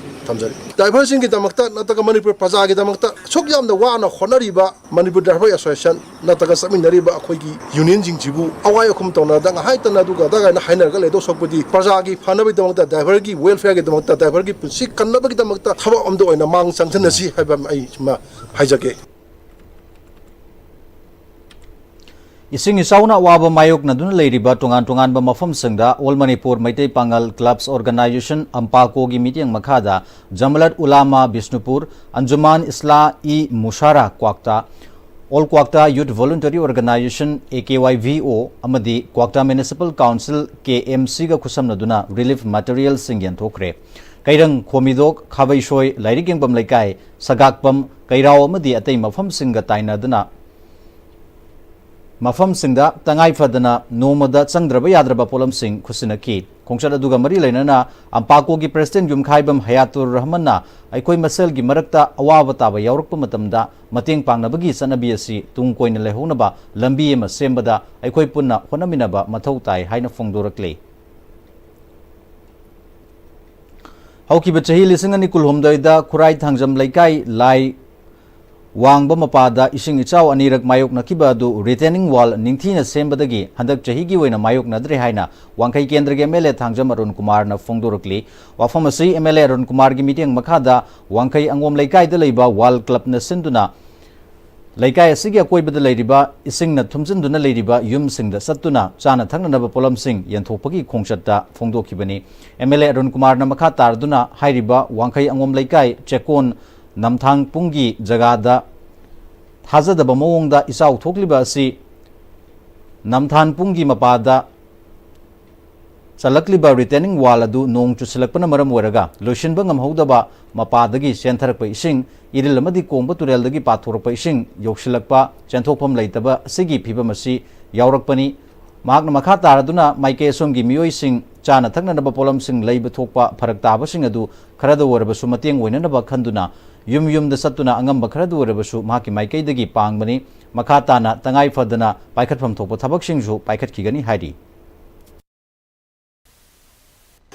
ꯊꯝꯖꯔꯤ꯫ Driverꯁꯤꯡꯒꯤꯗꯃꯛꯇ ꯅꯠꯇ꯭ꯔꯒ ꯃꯅꯤꯄꯨꯔ ꯄ꯭ꯔꯖꯥꯒꯤꯗꯃꯛꯇ ꯑꯁꯨꯛ ꯌꯥꯝꯅ ꯋꯥꯅ ꯍꯣꯠꯅꯔꯤꯕ ꯃꯅꯤꯄꯨꯔ Driver Association ꯅꯠꯇ꯭ꯔꯒ ꯆꯠꯃꯤꯟꯅꯔꯤꯕ ꯑꯩꯈꯣꯏꯒꯤ unionꯁꯤꯡꯁꯤꯕꯨ ꯑꯋꯥꯏ ꯑꯈꯨꯝ ꯇꯧꯅꯗ ꯉꯥꯏꯍꯥꯛꯇꯅ ꯑꯗꯨꯒ ꯑꯗꯥ ꯀꯥꯏꯅ ꯍꯥꯏꯅꯔꯒ ꯂꯩꯗꯧ ꯁꯔꯨꯛꯄꯨꯗꯤ ꯄ꯭ꯔꯖꯥꯒꯤ ꯐꯅꯕꯒꯤꯗꯃꯛꯇ, driverꯒꯤ welfareꯒꯤꯗꯃꯛꯇ, driverꯒꯤ ꯄꯨꯟꯁꯤ ꯀꯟꯅꯕꯒꯤꯗꯃꯛꯇ ꯊꯕꯛ ꯑꯃꯗ ꯑꯣꯏꯅ ꯃꯥꯡ ꯆꯪꯁꯤꯟꯅꯁꯤ ꯍꯥꯏꯕ ꯑꯃ ꯑꯩ ꯁꯤꯃ ꯍꯥꯏꯖꯒꯦ꯫ ꯏꯁꯤꯡ ꯏꯆꯥꯎꯅ ꯑꯋꯥꯕ ꯃꯥꯌꯣꯛꯅꯗꯨꯅ ꯂꯩꯔꯤꯕ ꯇꯣꯉꯥꯟ ꯇꯣꯉꯥꯟꯕ ꯃꯐꯝꯁꯤꯡꯗ All Manipur Meitei Pangal Clubs Organization, ꯑꯝꯄꯥꯀꯣꯒꯤ ꯃꯤꯠꯌꯦꯡ ꯃꯈꯥꯗ ꯖꯃꯥꯂꯠ ꯎꯂꯥꯃꯥ ꯕꯤꯁꯅꯨꯄꯨꯔ, ꯑꯟꯖꯨꯃꯥꯟ ꯏꯁꯂꯥ ꯏ ꯃꯨꯁꯥꯔꯥ ꯀ꯭ꯋꯥꯛꯇꯥ, All Kwakta Youth Voluntary Organization, A K Y V O, ꯑꯃꯗꯤ ꯀ꯭ꯋꯥꯛꯇꯥ Municipal Council, K M C ꯒ ꯈꯨꯠꯁꯝꯅꯗꯨꯅ relief materialꯁꯤꯡ ꯌꯦꯟꯊꯣꯛꯈ꯭ꯔꯦ꯫ ꯀꯩꯔꯪ, ꯈꯣꯃꯤꯗꯣꯛ, ꯈꯥꯕꯩꯁꯣꯏ, ꯂꯥꯏꯔꯤꯛ ꯌꯦꯡꯐꯝ ꯂꯩꯀꯥꯏ, ꯁꯒꯥꯛꯄꯝ, ꯀꯩꯔꯥꯎ ꯑꯃꯗꯤ ꯑꯇꯩ ꯃꯐꯝꯁꯤꯡꯒ ꯇꯥꯏꯅꯗꯨꯅ ꯃꯐꯝꯁꯤꯡꯗ ꯇꯉꯥꯏ ꯐꯗꯅ ꯅꯣꯡꯃꯗ ꯆꯪꯗ꯭ꯔꯕ ꯌꯥꯗ꯭ꯔꯕ ꯄꯣꯠꯂꯝꯁꯤꯡ ꯈꯨꯠꯁꯤꯟꯅꯈꯤ꯫ ꯈꯣꯡꯆꯠ ꯑꯗꯨꯒ ꯃꯔꯤ ꯂꯩꯅꯅ ꯑꯝꯄꯥꯀꯣꯒꯤ President ꯌꯨꯝꯈꯥꯏꯕꯝ ꯍꯌꯥꯇꯨꯔ ꯔꯍꯃꯟꯅ ꯑꯩꯈꯣꯏ ꯃꯁꯦꯜꯒꯤ ꯃꯔꯛꯇ ꯑꯋꯥꯕ ꯇꯥꯕ ꯌꯥꯎꯔꯛꯄ ꯃꯇꯝꯗ ꯃꯇꯦꯡ ꯄꯥꯡꯅꯕꯒꯤ ꯆꯠꯅꯕꯤ ꯑꯁꯤ ꯇꯨꯡ ꯀꯣꯏꯅ ꯂꯩꯍꯧꯅꯕ ꯂꯝꯕꯤ ꯑꯃ ꯁꯦꯝꯕꯗ ꯑꯩꯈꯣꯏ ꯄꯨꯟꯅ ꯍꯣꯠꯅꯃꯤꯟꯅꯕ ꯃꯊꯧ ꯇꯥꯏ ꯍꯥꯏꯅ ꯐꯣꯡꯗꯣꯔꯛꯂꯤ꯫ ꯍꯧꯈꯤꯕ ꯆꯍꯤ ꯂꯤꯁꯤꯡ ꯑꯅꯤ ꯀꯨꯟꯍꯨꯝꯗꯣꯏꯗ ꯈꯨꯔꯥꯏ ꯊꯥꯡꯖꯝ ꯂꯩꯀꯥꯏ ꯂꯥꯏ ꯋꯥꯡꯕ ꯃꯄꯥꯗ ꯏꯁꯤꯡ ꯏꯆꯥꯎ ꯑꯅꯤꯔꯛ ꯃꯥꯌꯣꯛꯅꯈꯤꯕ ꯑꯗꯨ retaining wall ꯅꯤꯡꯊꯤꯅ ꯁꯦꯝꯕꯗꯒꯤ ꯍꯟꯗꯛ ꯆꯍꯤꯒꯤ ꯑꯣꯏꯅ ꯃꯥꯌꯣꯛꯅꯗ꯭ꯔꯦ ꯍꯥꯏꯅ ꯋꯥꯡꯈꯩ ꯀꯦꯟꯗ꯭ꯔꯒꯤ M L A Thangjam Arun ꯀꯨꯃꯥꯔꯅ ꯐꯣꯡꯗꯣꯔꯛꯂꯤ꯫ ꯋꯥꯐꯝ ꯑꯁꯤ M L A ꯑꯔꯨꯟ ꯀꯨꯃꯥꯔꯒꯤ ꯃꯤꯠꯌꯦꯡ ꯃꯈꯥꯗ ꯋꯥꯡꯈꯩ ꯑꯉꯣꯝ ꯂꯩꯀꯥꯏꯗ ꯂꯩꯕ Wall Clubꯅ ꯁꯤꯟꯗꯨꯅ ꯂꯩꯀꯥꯏ ꯑꯁꯤꯒꯤ ꯑꯀꯣꯏꯕꯗ ꯂꯩꯔꯤꯕ ꯏꯁꯤꯡꯅ ꯊꯨꯝꯖꯤꯟꯗꯨꯅ ꯂꯩꯔꯤꯕ ꯌꯨꯝꯁꯤꯡꯗ ꯆꯠꯇꯨꯅ ꯆꯥꯅ ꯊꯛꯅꯅꯕ ꯄꯣꯠꯂꯝꯁꯤꯡ ꯌꯦꯟꯊꯣꯛꯄꯒꯤ ꯈꯣꯡꯆꯠꯇ ꯐꯣꯡꯗꯣꯛꯈꯤꯕꯅꯤ꯫ M L A ꯑꯔꯨꯟ ꯀꯨꯃꯥꯔꯅ ꯃꯈꯥ ꯇꯥꯔꯗꯨꯅ ꯍꯥꯏꯔꯤꯕ ꯋꯥꯡꯈꯩ ꯑꯉꯣꯝ ꯂꯩꯀꯥꯏ ꯆꯦꯛꯀꯣꯟ ꯅꯝꯊꯥꯡ ꯄꯨꯡꯒꯤ ꯖꯒꯥꯗ ꯊꯥꯖꯗꯕ ꯃꯑꯣꯡꯗ ꯏꯆꯥꯎ ꯊꯣꯛꯂꯤꯕ ꯑꯁꯤ ꯅꯝꯊꯥꯟ ꯄꯨꯡꯒꯤ ꯃꯄꯥꯗ ꯆꯜꯂꯛꯂꯤꯕ retaining wall ꯑꯗꯨ ꯅꯣꯡ ꯆꯨꯁꯤꯜꯂꯛꯄꯅ ꯃꯔꯝ ꯑꯣꯏꯔꯒ ꯂꯣꯏꯁꯤꯟꯕ ꯉꯝꯍꯧꯗꯕ ꯃꯄꯥꯗꯒꯤ ꯆꯦꯟꯊꯔꯛꯄ ꯏꯁꯤꯡ, ꯏꯔꯤꯜ ꯑꯃꯗꯤ ꯀꯣꯡꯕ ꯇꯨꯔꯦꯜꯗꯒꯤ ꯄꯥꯊꯣꯔꯛꯄ ꯏꯁꯤꯡ ꯌꯧꯁꯤꯜꯂꯛꯄ, ꯆꯦꯟꯊꯣꯛꯐꯝ ꯂꯩꯇꯕ ꯑꯁꯤꯒꯤ ꯐꯤꯚꯝ ꯑꯁꯤ ꯌꯥꯎꯔꯛꯄꯅꯤ꯫ ꯃꯍꯥꯛꯅ ꯃꯈꯥ ꯇꯥꯔꯗꯨꯅ ꯃꯥꯏꯀꯩ ꯑꯁꯣꯝꯒꯤ ꯃꯤꯑꯣꯏꯁꯤꯡ ꯆꯥꯅ ꯊꯛꯅꯅꯕ ꯄꯣꯠꯂꯝꯁꯤꯡ ꯂꯩꯕ ꯊꯣꯛꯄ ꯐꯔꯛ ꯇꯥꯕꯁꯤꯡ ꯑꯗꯨ ꯈꯔꯗ ꯑꯣꯏꯔꯕꯁꯨ ꯃꯇꯦꯡ ꯑꯣꯏꯅꯅꯕ ꯈꯟꯗꯨꯅ ꯌꯨꯝ ꯌꯨꯝꯗ ꯆꯠꯇꯨꯅ ꯑꯉꯝꯕ ꯈꯔꯗ ꯑꯣꯏꯔꯕꯁꯨ ꯃꯍꯥꯛꯀꯤ ꯃꯥꯏꯀꯩꯗꯒꯤ ꯄꯥꯡꯕꯅꯤ꯫ ꯃꯈꯥ ꯇꯥꯅ ꯇꯉꯥꯏ ꯐꯗꯅ ꯄꯥꯏꯈꯠꯐꯝ ꯊꯣꯛꯄ ꯊꯕꯛꯁꯤꯡꯁꯨ ꯄꯥꯏꯈꯠꯈꯤꯒꯅꯤ ꯍꯥꯏꯔꯤ꯫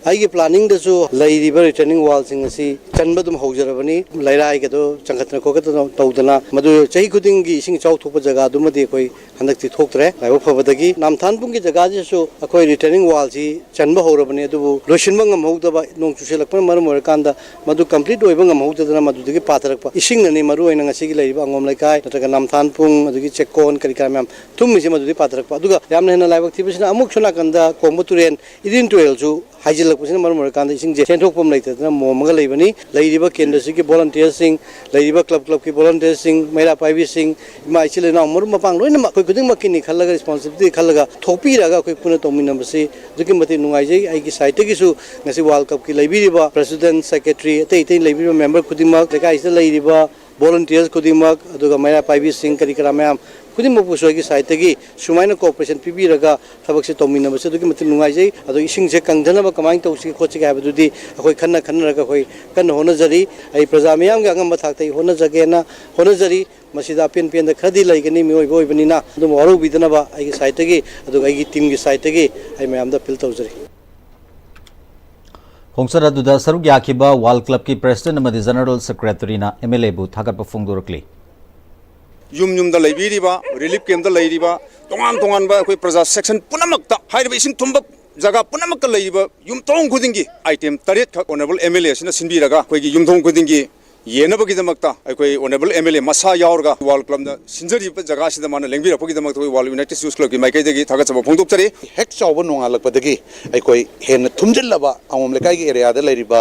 ꯑꯩꯒꯤ ꯄ꯭ꯂꯥꯅꯤꯡꯗꯁꯨ ꯂꯩꯔꯤꯕ ꯔꯤꯇꯔꯅꯤꯡ ꯋꯥꯜꯁꯤꯡ ꯑꯁꯤ ꯆꯟꯕ ꯑꯗꯨꯝ ꯍꯧꯖꯔꯕꯅꯤ꯫ ꯂꯩꯔꯥꯏꯒꯗꯣ ꯆꯪꯈꯠꯇꯅ ꯈꯣꯠꯀꯠꯇꯅ ꯇꯧꯗꯅ, ꯃꯗꯨ ꯆꯍꯤ ꯈꯨꯗꯤꯡꯒꯤ ꯏꯁꯤꯡ ꯏꯆꯥꯎ ꯊꯣꯛꯄ ꯖꯒꯥꯗꯨꯃꯗꯤ ꯑꯩꯈꯣꯏ ꯍꯟꯗꯛꯇꯤ ꯊꯣꯛꯇ꯭ꯔꯦ, ꯂꯥꯏꯕꯛ ꯐꯕꯗꯒꯤ꯫ ꯅꯥꯝꯊꯥꯟ ꯄꯨꯡꯒꯤ ꯖꯒꯥꯁꯤꯁꯨ ꯑꯩꯈꯣꯏ ꯔꯤꯇꯔꯅꯤꯡ ꯋꯥꯜꯁꯤ ꯆꯟꯕ ꯍꯧꯔꯕꯅꯤ, ꯑꯗꯨꯕꯨ ꯂꯣꯏꯁꯤꯟꯕ ꯉꯝꯍꯧꯗꯕ, ꯅꯣꯡ ꯆꯨꯁꯤꯜꯂꯛꯄꯅ ꯃꯔꯝ ꯑꯣꯏꯔꯀꯥꯟꯗ ꯃꯗꯨ ꯀꯝꯄ꯭ꯂꯤꯠ ꯑꯣꯏꯕ ꯉꯝꯍꯧꯗꯗꯅ ꯃꯗꯨꯗꯒꯤ ꯄꯥꯊꯔꯛꯄ ꯏꯁꯤꯡꯅꯅꯤ꯫ ꯃꯔꯨꯑꯣꯏꯅ ꯉꯁꯤꯒꯤ ꯂꯩꯔꯤꯕ ꯑꯉꯣꯝ ꯂꯩꯀꯥꯏ ꯅꯠꯇ꯭ꯔꯒ ꯅꯥꯝꯊꯥꯟ ꯄꯨꯡ, ꯑꯗꯒꯤ ꯆꯦꯛꯀꯣꯟ, ꯀꯔꯤ ꯀꯔꯥ ꯃꯌꯥꯝ ꯊꯨꯝꯃꯤꯁꯦ ꯃꯗꯨꯗꯒꯤ ꯄꯥꯊꯔꯛꯄ꯫ ꯑꯗꯨꯒ ꯌꯥꯝꯅ ꯍꯦꯟꯅ ꯂꯥꯏꯕꯛ ꯊꯤꯕꯁꯤꯅ, ꯑꯃꯨꯛ ꯁꯣꯝ ꯅꯥꯀꯟꯗ ꯀꯣꯡꯕ ꯇꯨꯔꯦꯜ, ꯏꯔꯤꯟ ꯇꯨꯔꯦꯜꯁꯨ ꯍꯥꯏꯖꯤꯜꯂꯛꯄꯁꯤꯅ ꯃꯔꯝ ꯑꯣꯏꯔꯀꯥꯟꯗ ꯏꯁꯤꯡꯁꯦ ꯆꯦꯟꯊꯣꯛꯐꯝ ꯂꯩꯇꯗꯅ ꯃꯣꯝꯃꯒ ꯂꯩꯕꯅꯤ꯫ ꯂꯩꯔꯤꯕ ꯀꯦꯟꯗ꯭ꯔꯁꯤꯒꯤ ꯚꯣꯂꯟꯇꯤꯌꯔꯁꯤꯡ, ꯂꯩꯔꯤꯕ ꯀ꯭ꯂꯕ, ꯀ꯭ꯂꯕꯀꯤ ꯚꯣꯂꯟꯇꯤꯌꯔꯁꯤꯡ, ꯃꯩꯔꯥ ꯄꯥꯏꯕꯤꯁꯤꯡ, ꯏꯃꯥ ꯏꯆꯤꯜ ꯏꯅꯥꯎ ꯃꯔꯨꯞ ꯃꯄꯥꯡ ꯂꯣꯏꯅꯃꯛ ꯑꯩꯈꯣꯏ ꯈꯨꯗꯤꯡꯃꯛꯀꯤꯅꯤ ꯈꯜꯂꯒ, ꯔꯦꯁꯄꯣꯟꯁꯤꯕꯤꯂꯤꯇꯤ ꯈꯜꯂꯒ ꯊꯣꯛꯄꯤꯔꯒ ꯑꯩꯈꯣꯏ ꯄꯨꯟꯅ ꯇꯧꯃꯤꯟꯅꯕꯁꯤ ꯑꯗꯨꯛꯀꯤ ꯃꯇꯤꯛ ꯅꯨꯡꯉꯥꯏꯖꯩ꯫ ꯑꯩꯒꯤ ꯁꯥꯏꯠꯇꯒꯤꯁꯨ ꯉꯁꯤ ꯋꯥꯔꯜ ꯀꯞꯀꯤ ꯂꯩꯕꯤꯔꯤꯕ ꯄ꯭ꯔꯦꯁꯤꯗꯦꯟꯠ, ꯁꯦꯀ꯭ꯔꯦꯇꯔꯤ, ꯑꯇꯩ ꯑꯇꯩ ꯂꯩꯕꯤꯔꯤꯕ ꯃꯦꯝꯕꯔ ꯈꯨꯗꯤꯡꯃꯛ, ꯂꯩꯀꯥꯏꯁꯤꯗ ꯂꯩꯔꯤꯕ ꯚꯣꯂꯨꯟꯇꯤꯌꯔꯁ ꯈꯨꯗꯤꯡꯃꯛ, ꯑꯗꯨꯒ ꯃꯩꯔꯥ ꯄꯥꯏꯕꯤꯁꯤꯡ, ꯀꯔꯤ ꯀꯔꯥ ꯃꯌꯥꯝ ꯈꯨꯗꯤꯡꯃꯛꯄꯨꯁꯨ ꯑꯩꯒꯤ ꯁꯥꯏꯠꯇꯒꯤ ꯁꯨꯃꯥꯏꯅ ꯀꯣꯑꯣꯄꯔꯦꯁꯟ ꯄꯤꯕꯤꯔꯒ ꯊꯕꯛꯁꯦ ꯇꯧꯃꯤꯟꯅꯕꯁꯦ ꯑꯗꯨꯛꯀꯤ ꯃꯇꯤꯛ ꯅꯨꯡꯉꯥꯏꯖꯩ꯫ ꯑꯗꯣ ꯏꯁꯤꯡꯁꯦ ꯀꯪꯗꯅꯕ ꯀꯃꯥꯏꯅ ꯇꯧꯁꯤꯒꯦ ꯈꯣꯠꯁꯤꯒꯦ ꯍꯥꯏꯕꯗꯨꯗꯤ ꯑꯩꯈꯣꯏ ꯈꯟꯅ ꯈꯟꯅꯔꯒ ꯑꯩꯈꯣꯏ ꯀꯟꯅ ꯍꯣꯠꯅꯖꯔꯤ꯫ ꯑꯩ ꯄ꯭ꯔꯖꯥ ꯃꯤꯌꯥꯝꯒꯤ ꯑꯉꯝꯕ ꯊꯥꯛꯇ ꯑꯩ ꯍꯣꯠꯅꯖꯒꯦꯅ ꯍꯣꯠꯅꯖꯔꯤ꯫ ꯃꯁꯤꯗ ꯑꯄꯦꯟ ꯄꯦꯟꯗ ꯈꯔꯗꯤ ꯂꯩꯒꯅꯤ, ꯃꯤꯑꯣꯏꯕ ꯑꯣꯏꯕꯅꯤꯅ꯫ ꯑꯗꯨꯕꯨ ꯋꯥꯔꯧꯕꯤꯗꯅꯕ ꯑꯩꯒꯤ ꯁꯥꯏꯠꯇꯒꯤ, ꯑꯗꯨꯒ ꯑꯩꯒꯤ ꯇꯤꯝꯒꯤ ꯁꯥꯏꯠꯇꯒꯤ ꯑꯩ ꯃꯌꯥꯝꯗ ꯑꯄꯤꯜ ꯇꯧꯖꯔꯤ꯫ ꯈꯣꯡꯆꯠ ꯑꯗꯨꯗ ꯁꯔꯨꯛ ꯌꯥꯈꯤꯕ ꯋꯥꯔꯜ ꯀ꯭ꯂꯕꯀꯤ ꯄ꯭ꯔꯦꯁꯤꯗꯦꯟꯠ ꯑꯃꯗꯤ ꯖꯦꯅꯔꯦꯜ ꯁꯦꯀ꯭ꯔꯦꯇꯔꯤꯅ ꯑꯦꯝ ꯑꯦꯜ ꯑꯦꯕꯨ ꯊꯥꯒꯠꯄ ꯐꯣꯡꯗꯣꯔꯛꯂꯤ꯫ ꯌꯨꯝ ꯌꯨꯝꯗ ꯂꯩꯕꯤꯔꯤꯕ, ꯔꯤꯂꯤꯐ ꯀꯦꯝꯞꯇ ꯂꯩꯔꯤꯕ, ꯇꯣꯉꯥꯟ ꯇꯣꯉꯥꯟꯕ ꯑꯩꯈꯣꯏ ꯄ꯭ꯔꯖꯥ ꯁꯦꯛꯁꯟ ꯄꯨꯝꯅꯃꯛꯇ, ꯍꯥꯏꯔꯤꯕ ꯏꯁꯤꯡ ꯊꯨꯝꯕ ꯖꯒꯥ ꯄꯨꯝꯅꯃꯛꯇ ꯂꯩꯔꯤꯕ ꯌꯨꯝꯊꯣꯡ ꯈꯨꯗꯤꯡꯒꯤ ꯑꯥꯏꯇꯦꯝ ꯇꯔꯦꯠꯈꯛ ꯑꯣꯅꯔꯦꯕꯜ ꯑꯦꯝ ꯑꯦꯜ ꯑꯦꯁꯤꯅ ꯁꯤꯟꯕꯤꯔꯒ ꯑꯩꯈꯣꯏꯒꯤ ꯌꯨꯝꯊꯣꯡ ꯈꯨꯗꯤꯡꯒꯤ ꯌꯦꯟꯅꯕꯒꯤꯗꯃꯛꯇ ꯑꯩꯈꯣꯏ ꯑꯣꯅꯔꯦꯕꯜ ꯑꯦꯝ ꯑꯦꯜ ꯑꯦ ꯃꯁꯥ ꯌꯥꯎꯔꯒ ꯋꯥꯔꯜ ꯀ꯭ꯂꯕꯅ ꯁꯤꯟꯖꯔꯤꯕ ꯖꯒꯥꯁꯤꯗ ꯃꯥꯅ ꯂꯦꯡꯕꯤꯔꯛꯄꯒꯤꯗꯃꯛꯇ ꯑꯩꯈꯣꯏ ꯋꯥꯔꯜ ꯌꯨꯅꯥꯏꯇꯦꯗ ꯌꯨꯊ ꯀ꯭ꯂꯕꯀꯤ ꯃꯥꯏꯀꯩꯗꯒꯤ ꯊꯥꯒꯠꯆꯕ ꯐꯣꯡꯗꯣꯛꯆꯔꯤ꯫ ꯍꯦꯛ ꯆꯥꯎꯕ ꯅꯣꯡꯉꯥꯜꯂꯛꯄꯗꯒꯤ ꯑꯩꯈꯣꯏ ꯍꯦꯟꯅ ꯊꯨꯝꯖꯤꯜꯂꯕ ꯑꯉꯣꯝ ꯂꯩꯀꯥꯏꯒꯤ ꯑꯦꯔꯤꯌꯥꯗ ꯂꯩꯔꯤꯕ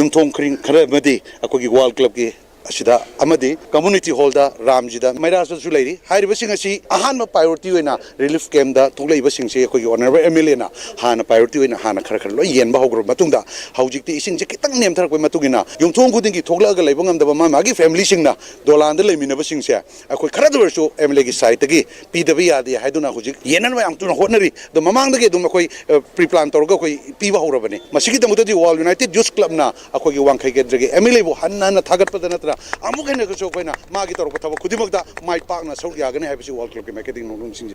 ꯌꯨꯝꯊꯣꯡ ꯈꯨꯗꯤꯡ ꯈꯔ ꯑꯃꯗꯤ ꯑꯩꯈꯣꯏꯒꯤ ꯋꯥꯔꯜ ꯀ꯭ꯂꯕꯀꯤ ꯑꯁꯤꯗ ꯑꯃꯗꯤ ꯀꯝꯃ꯭ꯌꯨꯅꯤꯇꯤ ꯍꯣꯜꯗ, ꯔꯥꯝꯖꯤꯗ, ꯃꯩꯔꯥꯁꯨ ꯂꯩꯔꯤ꯫ ꯍꯥꯏꯔꯤꯕꯁꯤꯡ ꯑꯁꯤ ꯑꯍꯥꯟꯕ ꯄ꯭ꯔꯥꯏꯌꯣꯔꯤꯇꯤ ꯑꯣꯏꯅ ꯔꯤꯂꯤꯐ ꯀꯦꯝꯞꯇ ꯊꯣꯛꯂꯛꯏꯕꯁꯤꯡꯁꯤ ꯑꯩꯈꯣꯏꯒꯤ ꯑꯣꯅꯔꯦꯕꯜ ꯑꯦꯝ ꯑꯦꯜ ꯑꯦꯅ ꯍꯥꯟꯅ ꯄ꯭ꯔꯥꯏꯌꯣꯔꯤꯇꯤ ꯑꯣꯏꯅ ꯍꯥꯟꯅ ꯈꯔ ꯈꯔ ꯂꯣꯏ ꯌꯦꯟꯕ ꯍꯧꯈ꯭ꯔꯕ ꯃꯇꯨꯡꯗ, ꯍꯧꯖꯤꯛꯇꯤ ꯏꯁꯤꯡꯁꯦ ꯈꯤꯇꯪ ꯅꯦꯝꯊꯔꯛꯄꯒꯤ ꯃꯇꯨꯡ ꯏꯟꯅ ꯌꯨꯝꯊꯣꯡ ꯈꯨꯗꯤꯡꯒꯤ ꯊꯣꯛꯂꯛꯑꯒ ꯂꯩꯕ ꯉꯝꯗꯕ ꯃꯥ ꯃꯥꯒꯤ ꯐꯦꯃꯤꯂꯤꯁꯤꯡꯅ ꯗꯣꯂꯥꯟꯗ ꯂꯩꯃꯤꯟꯅꯕꯁꯤꯡꯁꯦ ꯑꯩꯈꯣꯏ ꯈꯔꯗ ꯑꯣꯏꯔꯁꯨ ꯑꯦꯝ ꯑꯦꯜ ꯑꯦꯒꯤ ꯁꯥꯏꯠꯇꯒꯤ ꯄꯤꯗꯕ ꯌꯥꯗꯦ ꯍꯥꯏꯗꯨꯅ ꯍꯧꯖꯤꯛ ꯌꯦꯟꯅꯅꯕ ꯌꯥꯝ ꯊꯨꯅ ꯍꯣꯠꯅꯔꯤ꯫ ꯑꯗꯣ ꯃꯃꯥꯡꯗꯒꯤ ꯑꯗꯨꯝ ꯑꯩꯈꯣꯏ, ꯑ, ꯄ꯭ꯔꯤ ꯄ꯭ꯂꯥꯟ ꯇꯧꯔꯒ ꯑꯩꯈꯣꯏ ꯄꯤꯕ ꯍꯧꯔꯕꯅꯤ꯫ ꯃꯁꯤꯒꯤꯗꯃꯛꯇꯗꯤ ꯋꯥꯔꯜ ꯌꯨꯅꯥꯏꯇꯦꯗ ꯌꯨꯊ ꯀ꯭ꯂꯕꯅ ꯑꯩꯈꯣꯏꯒꯤ ꯋꯥꯡꯈꯩ ꯀꯦꯟꯗ꯭ꯔꯒꯤ ꯑꯦꯝ ꯑꯦꯜ ꯑꯦꯕꯨ ꯍꯟꯅ ꯍꯟꯅ ꯊꯥꯒꯠꯄꯗ ꯅꯠꯇꯅ ꯑꯃꯨꯛ ꯍꯦꯟꯅꯁꯨ ꯑꯩꯈꯣꯏꯅ ꯃꯥꯒꯤ ꯇꯧꯔꯛꯄ ꯊꯕꯛ ꯈꯨꯗꯤꯡꯃꯛꯇ ꯃꯥꯏ ꯄꯥꯛꯅ ꯁꯔꯨꯛ ꯌꯥꯒꯅꯤ ꯍꯥꯏꯕꯁꯤ ꯋꯥꯔꯜ ꯀ꯭ꯂꯕꯀꯤ ꯃꯥꯏꯀꯩꯗꯒꯤ ꯅꯣꯡꯗꯝꯁꯤꯡꯁꯦ꯫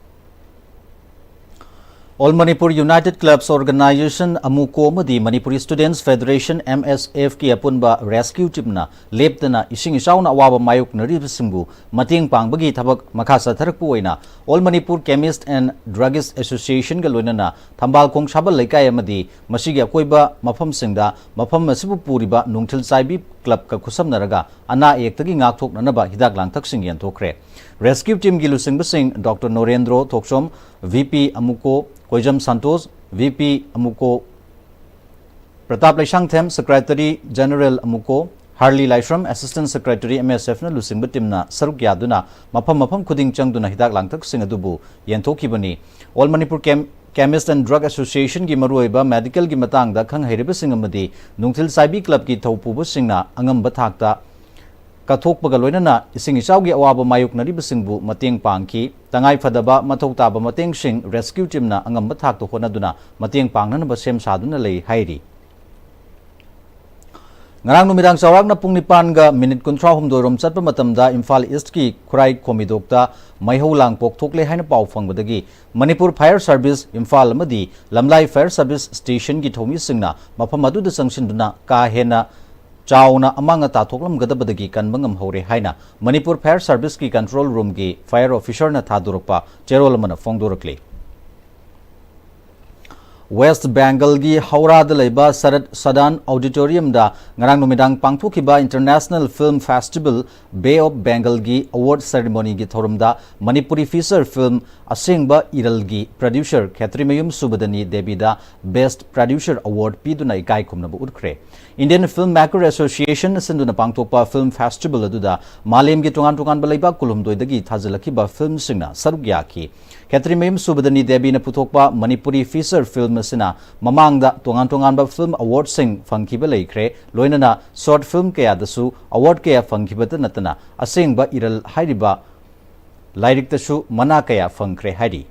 All Manipur United Clubs Organization, ꯑꯃꯨꯀꯣ, ꯑꯃꯗꯤ Manipuri Students Federation, M S F ꯀꯤ ꯑꯄꯨꯟꯕ rescue teamꯅ ꯂꯦꯞꯇꯅ ꯏꯁꯤꯡ ꯏꯆꯥꯎꯅ ꯑꯋꯥꯕ ꯃꯥꯌꯣꯛꯅꯔꯤꯕꯁꯤꯡꯕꯨ ꯃꯇꯦꯡ ꯄꯥꯡꯕꯒꯤ ꯊꯕꯛ ꯃꯈꯥ ꯆꯠꯊꯔꯛꯄ ꯑꯣꯏꯅ All Manipur Chemist and Druggist Association ꯒ ꯂꯣꯏꯅꯅ ꯊꯝꯕꯥꯜ ꯈꯣꯡ ꯁꯥꯕꯜ ꯂꯩꯀꯥꯏ ꯑꯃꯗꯤ ꯃꯁꯤꯒꯤ ꯑꯀꯣꯏꯕ ꯃꯐꯝꯁꯤꯡꯗ ꯃꯐꯝ ꯑꯁꯤꯕꯨ ꯄꯨꯔꯤꯕ ꯅꯨꯡꯊꯤꯜ ꯆꯥꯏꯕꯤ club ꯀ ꯈꯨꯠꯁꯝꯅꯔꯒ ꯑꯅꯥ ꯑꯌꯦꯛꯇꯒꯤ ꯉꯥꯛꯊꯣꯛꯅꯅꯕ ꯍꯤꯗꯥꯛ ꯂꯥꯡꯊꯛꯁꯤꯡ ꯌꯦꯟꯊꯣꯛꯈ꯭ꯔꯦ꯫ Rescue team ꯒꯤ ꯂꯨꯆꯤꯡꯕꯁꯤꯡ Doctor ꯅꯣꯔꯦꯟꯗ꯭ꯔꯣ ꯊꯣꯛꯆꯣꯝ, V P ꯑꯃꯨꯀꯣ, ꯀꯣꯏꯖꯝ Santosh, V P ꯑꯃꯨꯀꯣ, Pratap Leishangthem, Secretary General ꯑꯃꯨꯀꯣ, ꯍꯥꯔꯂꯤ ꯂꯥꯏꯁ꯭ꯔꯝ, Assistant Secretary, M S F ꯅ ꯂꯨꯆꯤꯡꯕ team ꯅ ꯁꯔꯨꯛ ꯌꯥꯗꯨꯅ ꯃꯐꯝ ꯃꯐꯝ ꯈꯨꯗꯤꯡ ꯆꯪꯗꯨꯅ ꯍꯤꯗꯥꯛ ꯂꯥꯡꯊꯛꯁꯤꯡ ꯑꯗꯨꯕꯨ ꯌꯦꯟꯊꯣꯛꯈꯤꯕꯅꯤ꯫ All Manipur Chem-, Chemist and Drug Association ꯒꯤ ꯃꯔꯨꯑꯣꯏꯕ medical ꯒꯤ ꯃꯇꯥꯡꯗ ꯈꯪ ꯍꯩꯔꯕꯁꯤꯡ ꯑꯃꯗꯤ ꯅꯨꯡꯊꯤꯜ ꯆꯥꯏꯕꯤ club ꯀꯤ ꯊꯧꯄꯨꯕꯁꯤꯡꯅ ꯑꯉꯝꯕ ꯊꯥꯛꯇ ꯀꯠꯊꯣꯛꯄꯒ ꯂꯣꯏꯅꯅ ꯏꯁꯤꯡ ꯏꯆꯥꯎꯒꯤ ꯑꯋꯥꯕ ꯃꯥꯌꯣꯛꯅꯔꯤꯕꯁꯤꯡꯕꯨ ꯃꯇꯦꯡ ꯄꯥꯡꯈꯤ꯫ ꯇꯉꯥꯏ ꯐꯗꯕ ꯃꯊꯧ ꯇꯥꯕ ꯃꯇꯦꯡꯁꯤꯡ rescue team ꯅ ꯑꯉꯝꯕ ꯊꯥꯛꯇ ꯍꯣꯠꯅꯗꯨꯅ ꯃꯇꯦꯡ ꯄꯥꯡꯅꯅꯕ ꯁꯦꯝ ꯁꯥꯗꯨꯅ ꯂꯩ ꯍꯥꯏꯔꯤ꯫ ꯉꯔꯥꯡ ꯅꯨꯃꯤꯗꯥꯡ ꯆꯥꯎꯔꯥꯛꯅ ꯄꯨꯡ ꯅꯤꯄꯥꯟꯒ minute ꯀꯨꯟꯊ꯭ꯔꯥꯍꯨꯝꯗꯣꯏ ꯔꯣꯝ ꯆꯠꯄ ꯃꯇꯝꯗ ꯏꯝꯐꯥꯜ East ꯀꯤ ꯈꯨꯔꯥꯏ ꯈꯣꯃꯤꯗꯣꯛꯇ ꯃꯩꯍꯧ ꯂꯥꯡ ꯄꯣꯛꯊꯣꯛꯂꯦ ꯍꯥꯏꯅ ꯄꯥꯎ ꯐꯪꯕꯗꯒꯤ Manipur Fire Service ꯏꯝꯐꯥꯜ ꯑꯃꯗꯤ ꯂꯝꯂꯥꯏ Fire Service Station ꯒꯤ ꯊꯧꯃꯤꯁꯤꯡꯅ ꯃꯐꯝ ꯑꯗꯨꯗ ꯆꯪꯁꯤꯟꯗꯨꯅ ꯀꯥ ꯍꯦꯟꯅ ꯆꯥꯎꯅ ꯑꯃꯥꯡ ꯑꯇꯥ ꯊꯣꯛꯂꯝꯒꯗꯕꯗꯒꯤ ꯀꯟꯕ ꯉꯝꯍꯧꯔꯦ ꯍꯥꯏꯅ Manipur Fire Service ꯀꯤ control room ꯒꯤ fire officer ꯅ ꯊꯥꯗꯣꯔꯛꯄ ꯆꯦꯔꯣꯜ ꯑꯃꯅ ꯐꯣꯡꯗꯣꯔꯛꯂꯤ꯫ West Bengal ꯒꯤ ꯍꯧꯔꯥꯗ ꯂꯩꯕ ꯁꯔꯠ ꯁꯗꯥꯟ Auditorium ꯗ ꯉꯔꯥꯡ ꯅꯨꯃꯤꯗꯥꯡ ꯄꯥꯡꯊꯣꯛꯈꯤꯕ International Film Festival Bay of Bengal ꯒꯤ award ceremony ꯒꯤ ꯊꯧꯔꯝꯗ ꯃꯅꯤꯄꯨꯔꯤ feature film ꯑꯁꯦꯡꯕ ꯏꯔꯜꯒꯤ producer ꯈꯦꯇ꯭ꯔꯤꯃꯌꯨꯝ ꯁꯨꯕꯗꯅꯤ ꯗꯦꯕꯤꯗ Best Producer Award ꯄꯤꯗꯨꯅ ꯏꯀꯥꯏ ꯈꯨꯝꯅꯕ ꯎꯠꯈ꯭ꯔꯦ꯫ Indian Film Maker Association ꯅ ꯁꯤꯟꯗꯨꯅ ꯄꯥꯡꯊꯣꯛꯄ film festival ꯑꯗꯨꯗ ꯃꯥꯂꯦꯝꯒꯤ ꯇꯣꯉꯥꯟ ꯇꯣꯉꯥꯟꯕ ꯂꯩꯕꯥꯛ ꯀꯨꯟꯍꯨꯝꯗꯣꯏꯗꯒꯤ ꯊꯥꯖꯤꯜꯂꯛꯈꯤꯕ film ꯁꯤꯡꯅ ꯁꯔꯨꯛ ꯌꯥꯈꯤ꯫ ꯈꯦꯇ꯭ꯔꯤꯃꯌꯨꯝ ꯁꯨꯕꯗꯅꯤ ꯗꯦꯕꯤꯅ ꯄꯨꯊꯣꯛꯄ ꯃꯅꯤꯄꯨꯔꯤ feature film ꯑꯁꯤꯅ ꯃꯃꯥꯡꯗ ꯇꯣꯉꯥꯟ ꯇꯣꯉꯥꯟꯕ film award ꯁꯤꯡ ꯐꯪꯈꯤꯕ ꯂꯩꯈ꯭ꯔꯦ, ꯂꯣꯏꯅꯅ short film ꯀꯌꯥꯗꯁꯨ award ꯀꯌꯥ ꯐꯪꯈꯤꯕꯇ ꯅꯠꯇꯅ ꯑꯁꯦꯡꯕ ꯏꯔꯜ ꯍꯥꯏꯔꯤꯕ ꯂꯥꯏꯔꯤꯛꯇꯁꯨ ꯃꯅꯥ ꯀꯌꯥ ꯐꯪꯈ꯭ꯔꯦ ꯍꯥꯏꯔꯤ꯫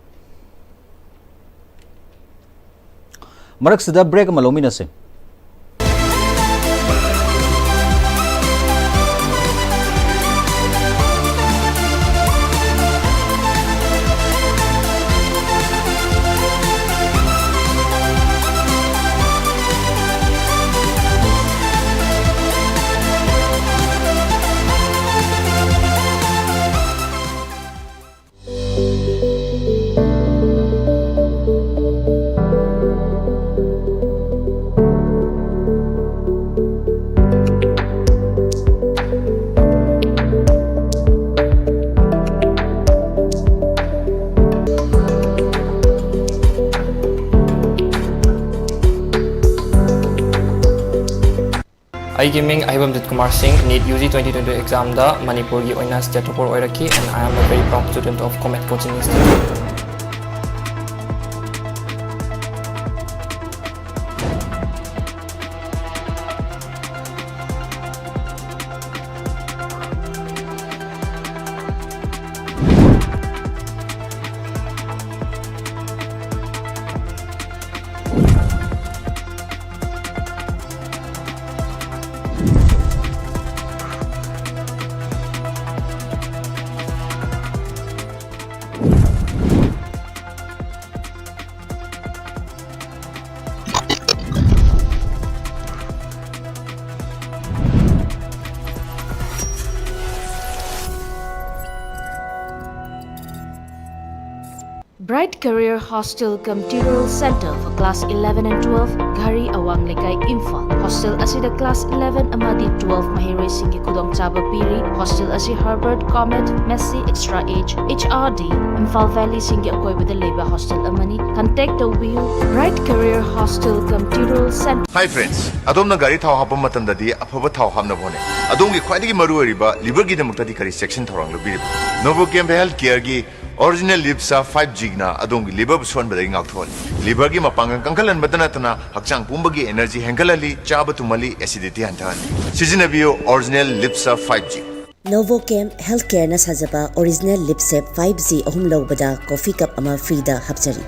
ꯃꯔꯛꯁꯤꯗ break ꯑꯃ ꯂꯧꯃꯤꯟꯅꯁꯤ꯫ ꯑꯩꯒꯤ ꯃꯤꯡ ꯑꯍꯩꯕꯝ ꯖꯤꯠ ꯀꯨꯃꯥꯔ ꯁꯤꯡ꯫ NEET UG twenty twenty examꯗ ꯃꯅꯤꯄꯨꯔꯒꯤ ꯑꯣꯏꯅ state topper ꯑꯣꯏꯔꯛꯈꯤ, and I am a very proud student of Comet Coaching Institute. Bright Career Hostel cum Tutorial Center for Class eleven and twelve, Ghari, Awang Lekai, Imphal. Hostel ꯑꯁꯤꯗ class eleven ꯑꯃꯗꯤ twelve ꯃꯍꯩꯔꯣꯏꯁꯤꯡꯒꯤ ꯈꯨꯗꯣꯡꯆꯥꯕ ꯄꯤꯔꯤ꯫ Hostel ꯑꯁꯤ Harvard, Comet, Massey, Extra Age, HRD, Imphal Valley ꯁꯤꯡꯒꯤ ꯑꯀꯣꯏꯕꯗ ꯂꯩꯕ hostel ꯑꯃꯅꯤ꯫ Contact ꯇꯧꯕꯤꯌꯨ꯫ Bright Career Hostel cum Tutorial Center. Hi friends, ꯑꯗꯣꯝꯅ ꯒꯥꯔꯤ ꯊꯥꯎ ꯍꯥꯞꯄ ꯃꯇꯝꯗꯗꯤ ꯑꯐꯕ ꯊꯥꯎ ꯍꯥꯞꯅꯕ ꯍꯣꯠꯅꯩ꯫ ꯑꯗꯣꯝꯒꯤ ꯈ꯭ꯋꯥꯏꯗꯒꯤ ꯃꯔꯨꯑꯣꯏꯔꯤꯕ liverꯒꯤꯗꯃꯛꯇꯗꯤ ꯀꯔꯤ ꯆꯦꯛꯁꯤꯟ ꯊꯧꯔꯥꯡ ꯂꯧꯕꯤꯔꯤꯕ? Novochem Health Careꯒꯤ Original Lip Sap five Gꯅ ꯑꯗꯣꯝꯒꯤ liverꯕꯨ ꯁꯣꯟꯕꯗꯒꯤ ꯉꯥꯛꯊꯣꯛꯍꯜꯂꯤ꯫ Liverꯒꯤ ꯃꯄꯥꯡꯒꯜ ꯀꯟꯈꯠꯍꯟꯕꯇ ꯅꯠꯇꯅ ꯍꯛꯆꯥꯡ ꯄꯨꯝꯕꯒꯤ energy ꯍꯦꯟꯒꯠꯍꯜꯂꯤ, ꯆꯥꯕ ꯇꯨꯝꯍꯜꯂꯤ, acidity ꯍꯟꯊꯍꯜꯂꯤ꯫ ꯁꯤꯖꯤꯟꯅꯕꯤꯌꯨ Original Lip Sap five G꯫ Novochem Healthcareꯅ ꯁꯥꯖꯕ Original Lip Sap five G ꯑꯍꯨꯝ ꯂꯧꯕꯗ coffee cup ꯑꯃ freeꯗ ꯍꯥꯞꯆꯔꯤ꯫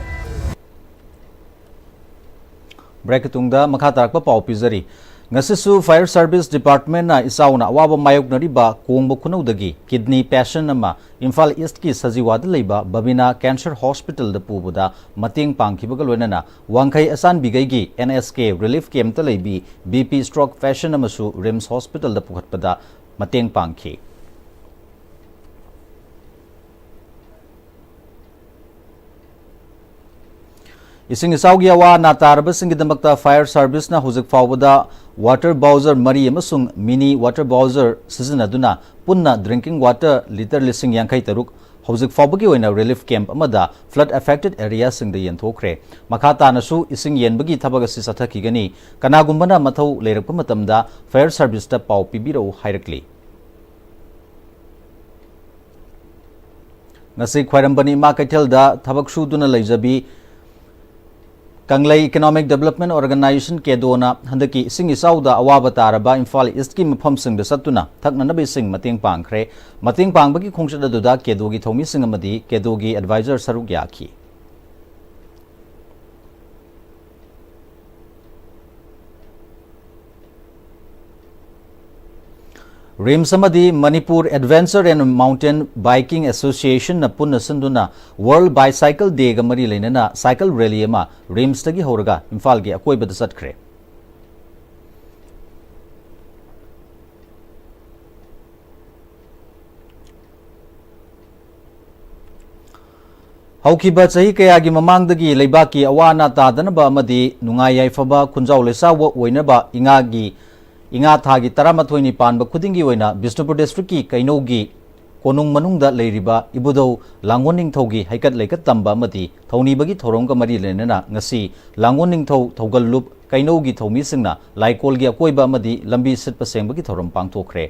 Breakꯀꯤ ꯇꯨꯡꯗ ꯃꯈꯥ ꯇꯥꯔꯛꯄ ꯄꯥꯎ ꯄꯤꯖꯔꯤ꯫ ꯉꯁꯤꯁꯨ Fire Service Departmentꯅ ꯏꯆꯥꯎꯅ ꯑꯋꯥꯕ ꯃꯥꯌꯣꯛꯅꯔꯤꯕ ꯀꯣꯡꯕ ꯈꯨꯅꯧꯗꯒꯤ kidney patient ꯑꯃ ꯏꯝꯐꯥꯜ Eastꯀꯤ ꯁꯖꯤꯋꯥꯗ ꯂꯩꯕ ꯕꯕꯤꯅꯥ Cancer Hospitalꯗ ꯄꯨꯕꯗ ꯃꯇꯦꯡ ꯄꯥꯡꯈꯤꯕꯒ ꯂꯣꯏꯅꯅ ꯋꯥꯡꯈꯩ ꯑꯆꯥꯟꯕꯤꯒꯩꯒꯤ NSK relief campꯇ ꯂꯩꯕꯤ BP stroke patient ꯑꯃꯁꯨ RIMS Hospitalꯗ ꯄꯨꯈꯠꯄꯗ ꯃꯇꯦꯡ ꯄꯥꯡꯈꯤ꯫ ꯏꯁꯤꯡ ꯏꯆꯥꯎꯒꯤ ꯑꯋꯥ ꯑꯅꯥ ꯇꯥꯔꯕꯁꯤꯡꯒꯤꯗꯃꯛꯇ fire service ꯅ ꯍꯧꯖꯤꯛ ꯐꯥꯎꯕꯗ water bowser ꯃꯔꯤ ꯑꯃꯁꯨꯡ mini water bowser ꯁꯤꯖꯤꯟꯅꯗꯨꯅ ꯄꯨꯟꯅ drinking water litre ꯂꯤꯁꯤꯡ ꯌꯥꯡꯈꯩ ꯇꯔꯨꯛ ꯍꯧꯖꯤꯛ ꯐꯥꯎꯕꯒꯤ ꯑꯣꯏꯅ relief camp ꯑꯃꯗ flood affected area ꯁꯤꯡꯗ ꯌꯦꯟꯊꯣꯛꯈ꯭ꯔꯦ꯫ ꯃꯈꯥ ꯇꯥꯅꯁꯨ ꯏꯁꯤꯡ ꯌꯦꯟꯕꯒꯤ ꯊꯕꯛ ꯑꯁꯤ ꯆꯠꯊꯈꯤꯒꯅꯤ꯫ ꯀꯅꯥꯒꯨꯝꯕꯅ ꯃꯊꯧ ꯂꯩꯔꯛꯄ ꯃꯇꯝꯗ fire service ꯇ ꯄꯥꯎ ꯄꯤꯕꯤꯔꯛꯎ ꯍꯥꯏꯔꯛꯂꯤ꯫ ꯉꯁꯤ ꯈ꯭ꯋꯥꯏꯔꯝꯕꯟ ꯏꯃꯥ ꯀꯩꯊꯦꯜꯗ ꯊꯕꯛ ꯁꯨꯗꯨꯅ ꯂꯩꯖꯕꯤ ꯀꯪꯂꯩ Economic Development Organisation, ꯀꯦꯗꯣꯅ ꯍꯟꯗꯛꯀꯤ ꯏꯁꯤꯡ ꯏꯆꯥꯎꯗ ꯑꯋꯥꯕ ꯇꯥꯔꯕ ꯏꯝꯐꯥꯜ ꯏꯁ꯭ꯠꯀꯤ ꯃꯐꯝꯁꯤꯡꯗ ꯆꯠꯇꯨꯅ ꯊꯛꯅꯅꯕ ꯏꯁꯤꯡ ꯃꯇꯦꯡ ꯄꯥꯡꯈ꯭ꯔꯦ꯫ ꯃꯇꯦꯡ ꯄꯥꯡꯕꯒꯤ ꯈꯣꯡꯆꯠ ꯑꯗꯨꯗ ꯀꯦꯗꯣꯒꯤ ꯊꯧꯃꯤꯁꯤꯡ ꯑꯃꯗꯤ ꯀꯦꯗꯣꯒꯤ advisor ꯁꯔꯨꯛ ꯌꯥꯈꯤ꯫ ꯔꯤꯝꯁ ꯑꯃꯗꯤ Manipur Adventure and Mountain Biking Association ꯅ ꯄꯨꯟꯅ ꯁꯤꯟꯗꯨꯅ World Bicycle Day ꯒ ꯃꯔꯤ ꯂꯩꯅꯅ cycle rally ꯑꯃ ꯔꯤꯝꯁꯇꯒꯤ ꯍꯧꯔꯒ ꯏꯝꯐꯥꯜꯒꯤ ꯑꯀꯣꯏꯕꯗ ꯆꯠꯈ꯭ꯔꯦ꯫ ꯍꯧꯈꯤꯕ ꯆꯍꯤ ꯀꯌꯥꯒꯤ ꯃꯃꯥꯡꯗꯒꯤ ꯂꯩꯕꯥꯛꯀꯤ ꯑꯋꯥ ꯑꯅꯥ ꯇꯥꯗꯅꯕ ꯑꯃꯗꯤ ꯅꯨꯡꯉꯥꯏ ꯌꯥꯏꯐꯕ ꯈꯨꯟꯖꯥꯎ ꯂꯩꯆꯥꯎꯕ ꯑꯣꯏꯅꯕ ꯏꯉꯥꯒꯤ, ꯏꯉꯥ ꯊꯥꯒꯤ ꯇꯔꯥꯃꯥꯊꯣꯏꯅꯤ ꯄꯥꯟꯕ ꯈꯨꯗꯤꯡꯒꯤ ꯑꯣꯏꯅ ꯕꯤꯁꯅꯨꯄꯨꯔ district ꯀꯤ ꯀꯩꯅꯧꯒꯤ ꯀꯣꯅꯨꯡ ꯃꯅꯨꯡꯗ ꯂꯩꯔꯤꯕ ꯏꯕꯨꯙꯧ ꯂꯥꯡꯒꯣꯜ ꯅꯤꯡꯊꯧꯒꯤ ꯍꯩꯀꯠ ꯂꯩꯀꯠ ꯇꯝꯕ ꯑꯃꯗꯤ ꯊꯧꯅꯤꯕꯒꯤ ꯊꯧꯔꯝꯒ ꯃꯔꯤ ꯂꯩꯅꯅ ꯉꯁꯤ ꯂꯥꯡꯒꯣꯜ ꯅꯤꯡꯊꯧ ꯊꯧꯒꯜ ꯂꯨꯞ ꯀꯩꯅꯧꯒꯤ ꯊꯧꯃꯤꯁꯤꯡꯅ ꯂꯥꯏꯀꯣꯜꯒꯤ ꯑꯀꯣꯏꯕ ꯑꯃꯗꯤ ꯂꯝꯕꯤ ꯁꯤꯠꯄ ꯁꯦꯡꯕꯒꯤ ꯊꯧꯔꯝ ꯄꯥꯡꯊꯣꯛꯈ꯭ꯔꯦ꯫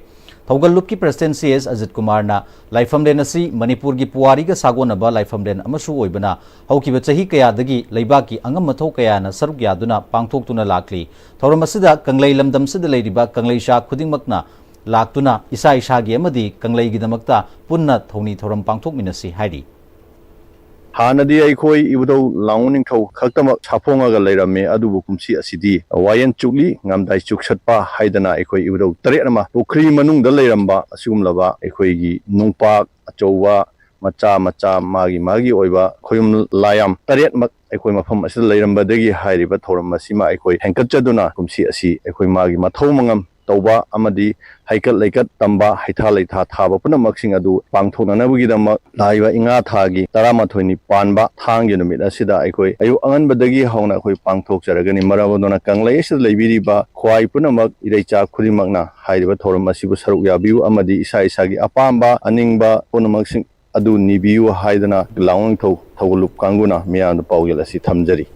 ꯊꯧꯒꯜ ꯂꯨꯞꯀꯤ president ꯁꯤ ꯑꯦꯁ ꯑꯖꯤꯠ ꯀꯨꯃꯥꯔꯅ ꯂꯥꯏꯐꯝꯂꯦꯟ ꯑꯁꯤ ꯃꯅꯤꯄꯨꯔꯒꯤ ꯄꯨꯋꯥꯔꯤꯒ ꯁꯥꯒꯣꯟꯅꯕ ꯂꯥꯏꯐꯝꯂꯦꯟ ꯑꯃꯁꯨ ꯑꯣꯏꯕꯅ ꯍꯧꯈꯤꯕ ꯆꯍꯤ ꯀꯌꯥꯗꯒꯤ ꯂꯩꯕꯥꯛꯀꯤ ꯑꯉꯝ ꯑꯊꯧ ꯀꯌꯥꯅ ꯁꯔꯨꯛ ꯌꯥꯗꯨꯅ ꯄꯥꯡꯊꯣꯛꯇꯨꯅ ꯂꯥꯛꯂꯤ꯫ ꯊꯧꯔꯝ ꯑꯁꯤꯗ ꯀꯪꯂꯩ ꯂꯝꯗꯝꯁꯤꯗ ꯂꯩꯔꯤꯕ ꯀꯪꯂꯩꯆꯥ ꯈꯨꯗꯤꯡꯃꯛꯅ ꯂꯥꯛꯇꯨꯅ ꯏꯁꯥ ꯏꯁꯥꯒꯤ ꯑꯃꯗꯤ ꯀꯪꯂꯩꯒꯤꯗꯃꯛꯇ ꯄꯨꯟꯅ ꯊꯧꯅꯤ ꯊꯧꯔꯝ ꯄꯥꯡꯊꯣꯛꯃꯤꯟꯅꯁꯤ ꯍꯥꯏꯔꯤ꯫ ꯍꯥꯟꯅꯗꯤ ꯑꯩꯈꯣꯏ ꯏꯕꯨꯙꯧ ꯂꯥꯡꯒꯣꯜ ꯅꯤꯡꯊꯧ ꯈꯛꯇꯃꯛ ꯁꯥꯐꯣꯡꯉꯒ ꯂꯩꯔꯝꯃꯤ, ꯑꯗꯨꯕꯨ ꯀꯨꯝꯁꯤ ꯑꯁꯤꯗꯤ ꯋꯥꯌꯦꯟ ꯆꯨꯛꯂꯤ ꯉꯝꯗꯥꯏ ꯆꯨꯛꯁꯠꯄ ꯍꯥꯏꯗꯅ ꯑꯩꯈꯣꯏ ꯏꯕꯨꯙꯧ ꯇꯔꯦꯠ ꯑꯃ ꯄꯨꯈ꯭ꯔꯤ ꯃꯅꯨꯡꯗ ꯂꯩꯔꯝꯕ ꯑꯁꯤꯒꯨꯝꯂꯕ ꯑꯩꯈꯣꯏꯒꯤ ꯅꯨꯡꯄꯥꯛ ꯑꯆꯧꯕ, ꯃꯆꯥ ꯃꯆꯥ, ꯃꯥꯒꯤ ꯃꯥꯒꯤ ꯑꯣꯏꯕ ꯈꯣꯌꯨꯝ ꯂꯥꯏꯌꯥꯝ ꯇꯔꯦꯠꯃꯛ ꯑꯩꯈꯣꯏ ꯃꯐꯝ ꯑꯁꯤꯗ ꯂꯩꯔꯝꯕꯗꯒꯤ ꯍꯥꯏꯔꯤꯕ ꯊꯧꯔꯝ ꯑꯁꯤꯃ ꯑꯩꯈꯣꯏ ꯍꯦꯟꯒꯠꯆꯗꯨꯅ ꯀꯨꯝꯁꯤ ꯑꯁꯤ ꯑꯩꯈꯣꯏ ꯃꯥꯒꯤ ꯃꯊꯧ ꯃꯉꯝ ꯇꯧꯕ ꯑꯃꯗꯤ ꯍꯩꯀꯠ ꯂꯩꯀꯠ ꯇꯝꯕ, ꯍꯩꯊꯥ ꯂꯩꯊꯥ ꯊꯥꯕ ꯄꯨꯝꯅꯃꯛꯁꯤꯡ ꯑꯗꯨ ꯄꯥꯡꯊꯣꯛꯅꯅꯕꯒꯤꯗꯃꯛ ꯂꯥꯛꯏꯕ ꯏꯉꯥ ꯊꯥꯒꯤ ꯇꯔꯥꯃꯥꯊꯣꯏꯅꯤ ꯄꯥꯟꯕ ꯊꯥꯡꯒꯤ ꯅꯨꯃꯤꯠ ꯑꯁꯤꯗ ꯑꯩꯈꯣꯏ ꯑꯌꯨꯛ ꯑꯉꯟꯕꯗꯒꯤ ꯍꯧꯅ ꯑꯩꯈꯣꯏ ꯄꯥꯡꯊꯣꯛꯆꯔꯒꯅꯤ꯫ ꯃꯔꯝ ꯑꯗꯨꯅ ꯀꯪꯂꯩ ꯑꯁꯤꯗ ꯂꯩꯕꯤꯔꯤꯕ ꯈ꯭ꯋꯥꯏ ꯄꯨꯝꯅꯃꯛ, ꯏꯔꯩꯆꯥ ꯈꯨꯗꯤꯡꯃꯛꯅ ꯍꯥꯏꯔꯤꯕ ꯊꯧꯔꯝ ꯑꯁꯤꯕꯨ ꯁꯔꯨꯛ ꯌꯥꯕꯤꯌꯨ ꯑꯃꯗꯤ ꯏꯁꯥ ꯏꯁꯥꯒꯤ ꯑꯄꯥꯝꯕ ꯑꯅꯤꯡꯕ ꯄꯨꯝꯅꯃꯛꯁꯤꯡ ꯑꯗꯨ ꯅꯤꯕꯤꯌꯨ ꯍꯥꯏꯗꯨꯅ ꯂꯥꯡꯋꯥꯡꯊꯧ ꯊꯧꯒꯜꯂꯨꯞ ꯀꯥꯡꯕꯨꯅ ꯃꯤꯌꯥꯝꯗ ꯄꯥꯎꯖꯦꯜ ꯑꯁꯤ ꯊꯝꯖꯔꯤ꯫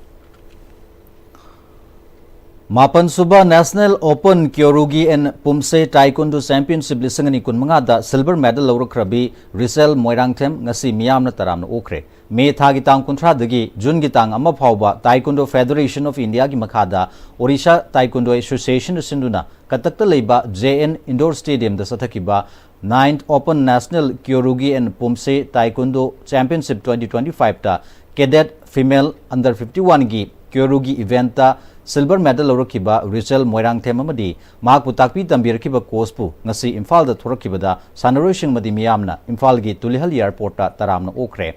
ꯃꯥꯄꯟ ꯁꯨꯕ National Open Kyorugi and Pumse Taekwondo Championship ꯂꯤꯁꯤꯡ ꯑꯅꯤ ꯀꯨꯟꯃꯉꯥꯗ silver medal ꯂꯧꯔꯛꯈ꯭ꯔꯕꯤ ꯔꯤꯆꯦꯜ ꯃꯣꯏꯔꯥꯡꯊꯦꯝ ꯉꯁꯤ ꯃꯤꯌꯥꯝꯅ ꯇꯔꯥꯝꯅ ꯑꯣꯛꯈ꯭ꯔꯦ꯫ ꯃꯦ ꯊꯥꯒꯤ ꯇꯥꯡ ꯀꯨꯟꯊ꯭ꯔꯥꯗꯒꯤ ꯖꯨꯟꯒꯤ ꯇꯥꯡ ꯑꯃ ꯐꯥꯎꯕ Taekwondo Federation of Indiaꯒꯤ ꯃꯈꯥꯗ Odisha Taekwondo Associationꯅ ꯁꯤꯟꯗꯨꯅ ꯀꯇꯛꯇ ꯂꯩꯕ J N Indoor Stadiumꯗ ꯆꯠꯊꯈꯤꯕ Ninth Open National Kyorugi and Pumse Taekwondo Championship twenty twenty-fiveꯇ cadet female under fifty-oneꯒꯤ Kyorugi eventꯇ silver medal ꯂꯧꯔꯛꯈꯤꯕ ꯔꯤꯆꯦꯜ Moirangthem ꯑꯃꯗꯤ ꯃꯍꯥꯛꯄꯨ ꯇꯥꯛꯄꯤ ꯇꯝꯕꯤꯔꯛꯈꯤꯕ coachꯄꯨ ꯉꯁꯤ ꯏꯝꯐꯥꯜꯗ ꯊꯣꯔꯛꯈꯤꯕꯗ ꯁꯥꯟꯅꯔꯣꯏꯁꯤꯡ ꯑꯃꯗꯤ ꯃꯤꯌꯥꯝꯅ ꯏꯝꯐꯥꯜꯒꯤ ꯇꯨꯂꯤꯍꯜ airportꯇ ꯇꯔꯥꯝꯅ ꯑꯣꯛꯈ꯭ꯔꯦ꯫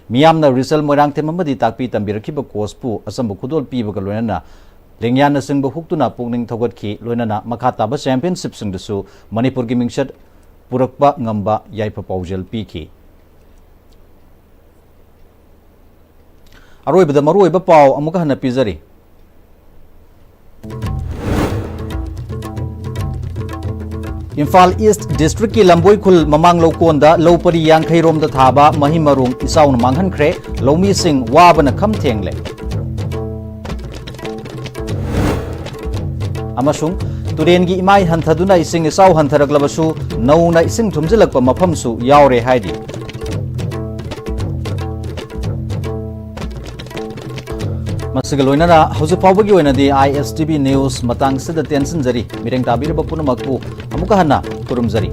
ꯃꯤꯌꯥꯝꯅ ꯔꯤꯆꯦꯜ ꯃꯣꯏꯔꯥꯡꯊꯦꯝ ꯑꯃꯗꯤ ꯇꯥꯛꯄꯤ ꯇꯝꯕꯤꯔꯛꯈꯤꯕ coachꯄꯨ ꯑꯆꯝꯕ ꯈꯨꯗꯣꯜ ꯄꯤꯕꯒ ꯂꯣꯏꯅꯅ ꯂꯦꯡꯌꯥꯟꯅꯆꯤꯡꯕ ꯍꯨꯛꯇꯨꯅ ꯄꯨꯛꯅꯤꯡ ꯊꯧꯒꯠꯈꯤ꯫ ꯂꯣꯏꯅꯅ ꯃꯈꯥ ꯇꯥꯕ championshipꯁꯤꯡꯗꯁꯨ ꯃꯅꯤꯄꯨꯔꯒꯤ ꯃꯤꯡꯆꯠ ꯄꯨꯔꯛꯄ ꯉꯝꯕ ꯌꯥꯏꯐ ꯄꯥꯎꯖꯦꯜ ꯄꯤꯈꯤ꯫ ꯑꯔꯣꯏꯕꯗ ꯃꯔꯨꯑꯣꯏꯕ ꯄꯥꯎ ꯑꯃꯨꯛ ꯍꯟꯅ ꯄꯤꯖꯔꯤ꯫ ꯏꯝꯐꯥꯜ East Districtꯀꯤ ꯂꯝꯕꯣꯏ ꯈꯨꯜ ꯃꯃꯥꯡ ꯂꯧꯀꯣꯟꯗ ꯂꯧ ꯄꯔꯤ ꯌꯥꯡꯈꯩ ꯔꯣꯝꯗ ꯊꯥꯕ ꯃꯍꯩ ꯃꯔꯣꯡ ꯏꯆꯥꯎꯅ ꯃꯥꯡꯍꯟꯈ꯭ꯔꯦ꯫ ꯂꯧꯃꯤꯁꯤꯡ ꯋꯥꯕꯅ ꯈꯝ ꯊꯦꯡꯂꯦ꯫ ꯑꯃꯁꯨꯡ ꯇꯨꯔꯦꯟꯒꯤ ꯏꯃꯥꯏ ꯍꯟꯊꯗꯨꯅ ꯏꯁꯤꯡ ꯏꯆꯥꯎ ꯍꯟꯊꯔꯛꯂꯕꯁꯨ ꯅꯧꯅ ꯏꯁꯤꯡ ꯊꯨꯝꯖꯤꯜꯂꯛꯄ ꯃꯐꯝꯁꯨ ꯌꯥꯎꯔꯦ ꯍꯥꯏꯔꯤ꯫ ꯃꯁꯤꯒ ꯂꯣꯏꯅꯅ ꯍꯧꯖꯤꯛ ꯐꯥꯎꯕꯒꯤ ꯑꯣꯏꯅꯗꯤ I S T V news ꯃꯇꯥꯡꯁꯤꯗ ꯇꯦꯟꯁꯤꯟꯖꯔꯤ꯫ ꯃꯤꯠꯌꯦꯡ ꯇꯥꯕꯤꯔꯕ ꯄꯨꯝꯅꯃꯛꯄꯨ ꯑꯃꯨꯛꯀ ꯍꯟꯅ ꯈꯨꯔꯨꯝꯖꯔꯤ꯫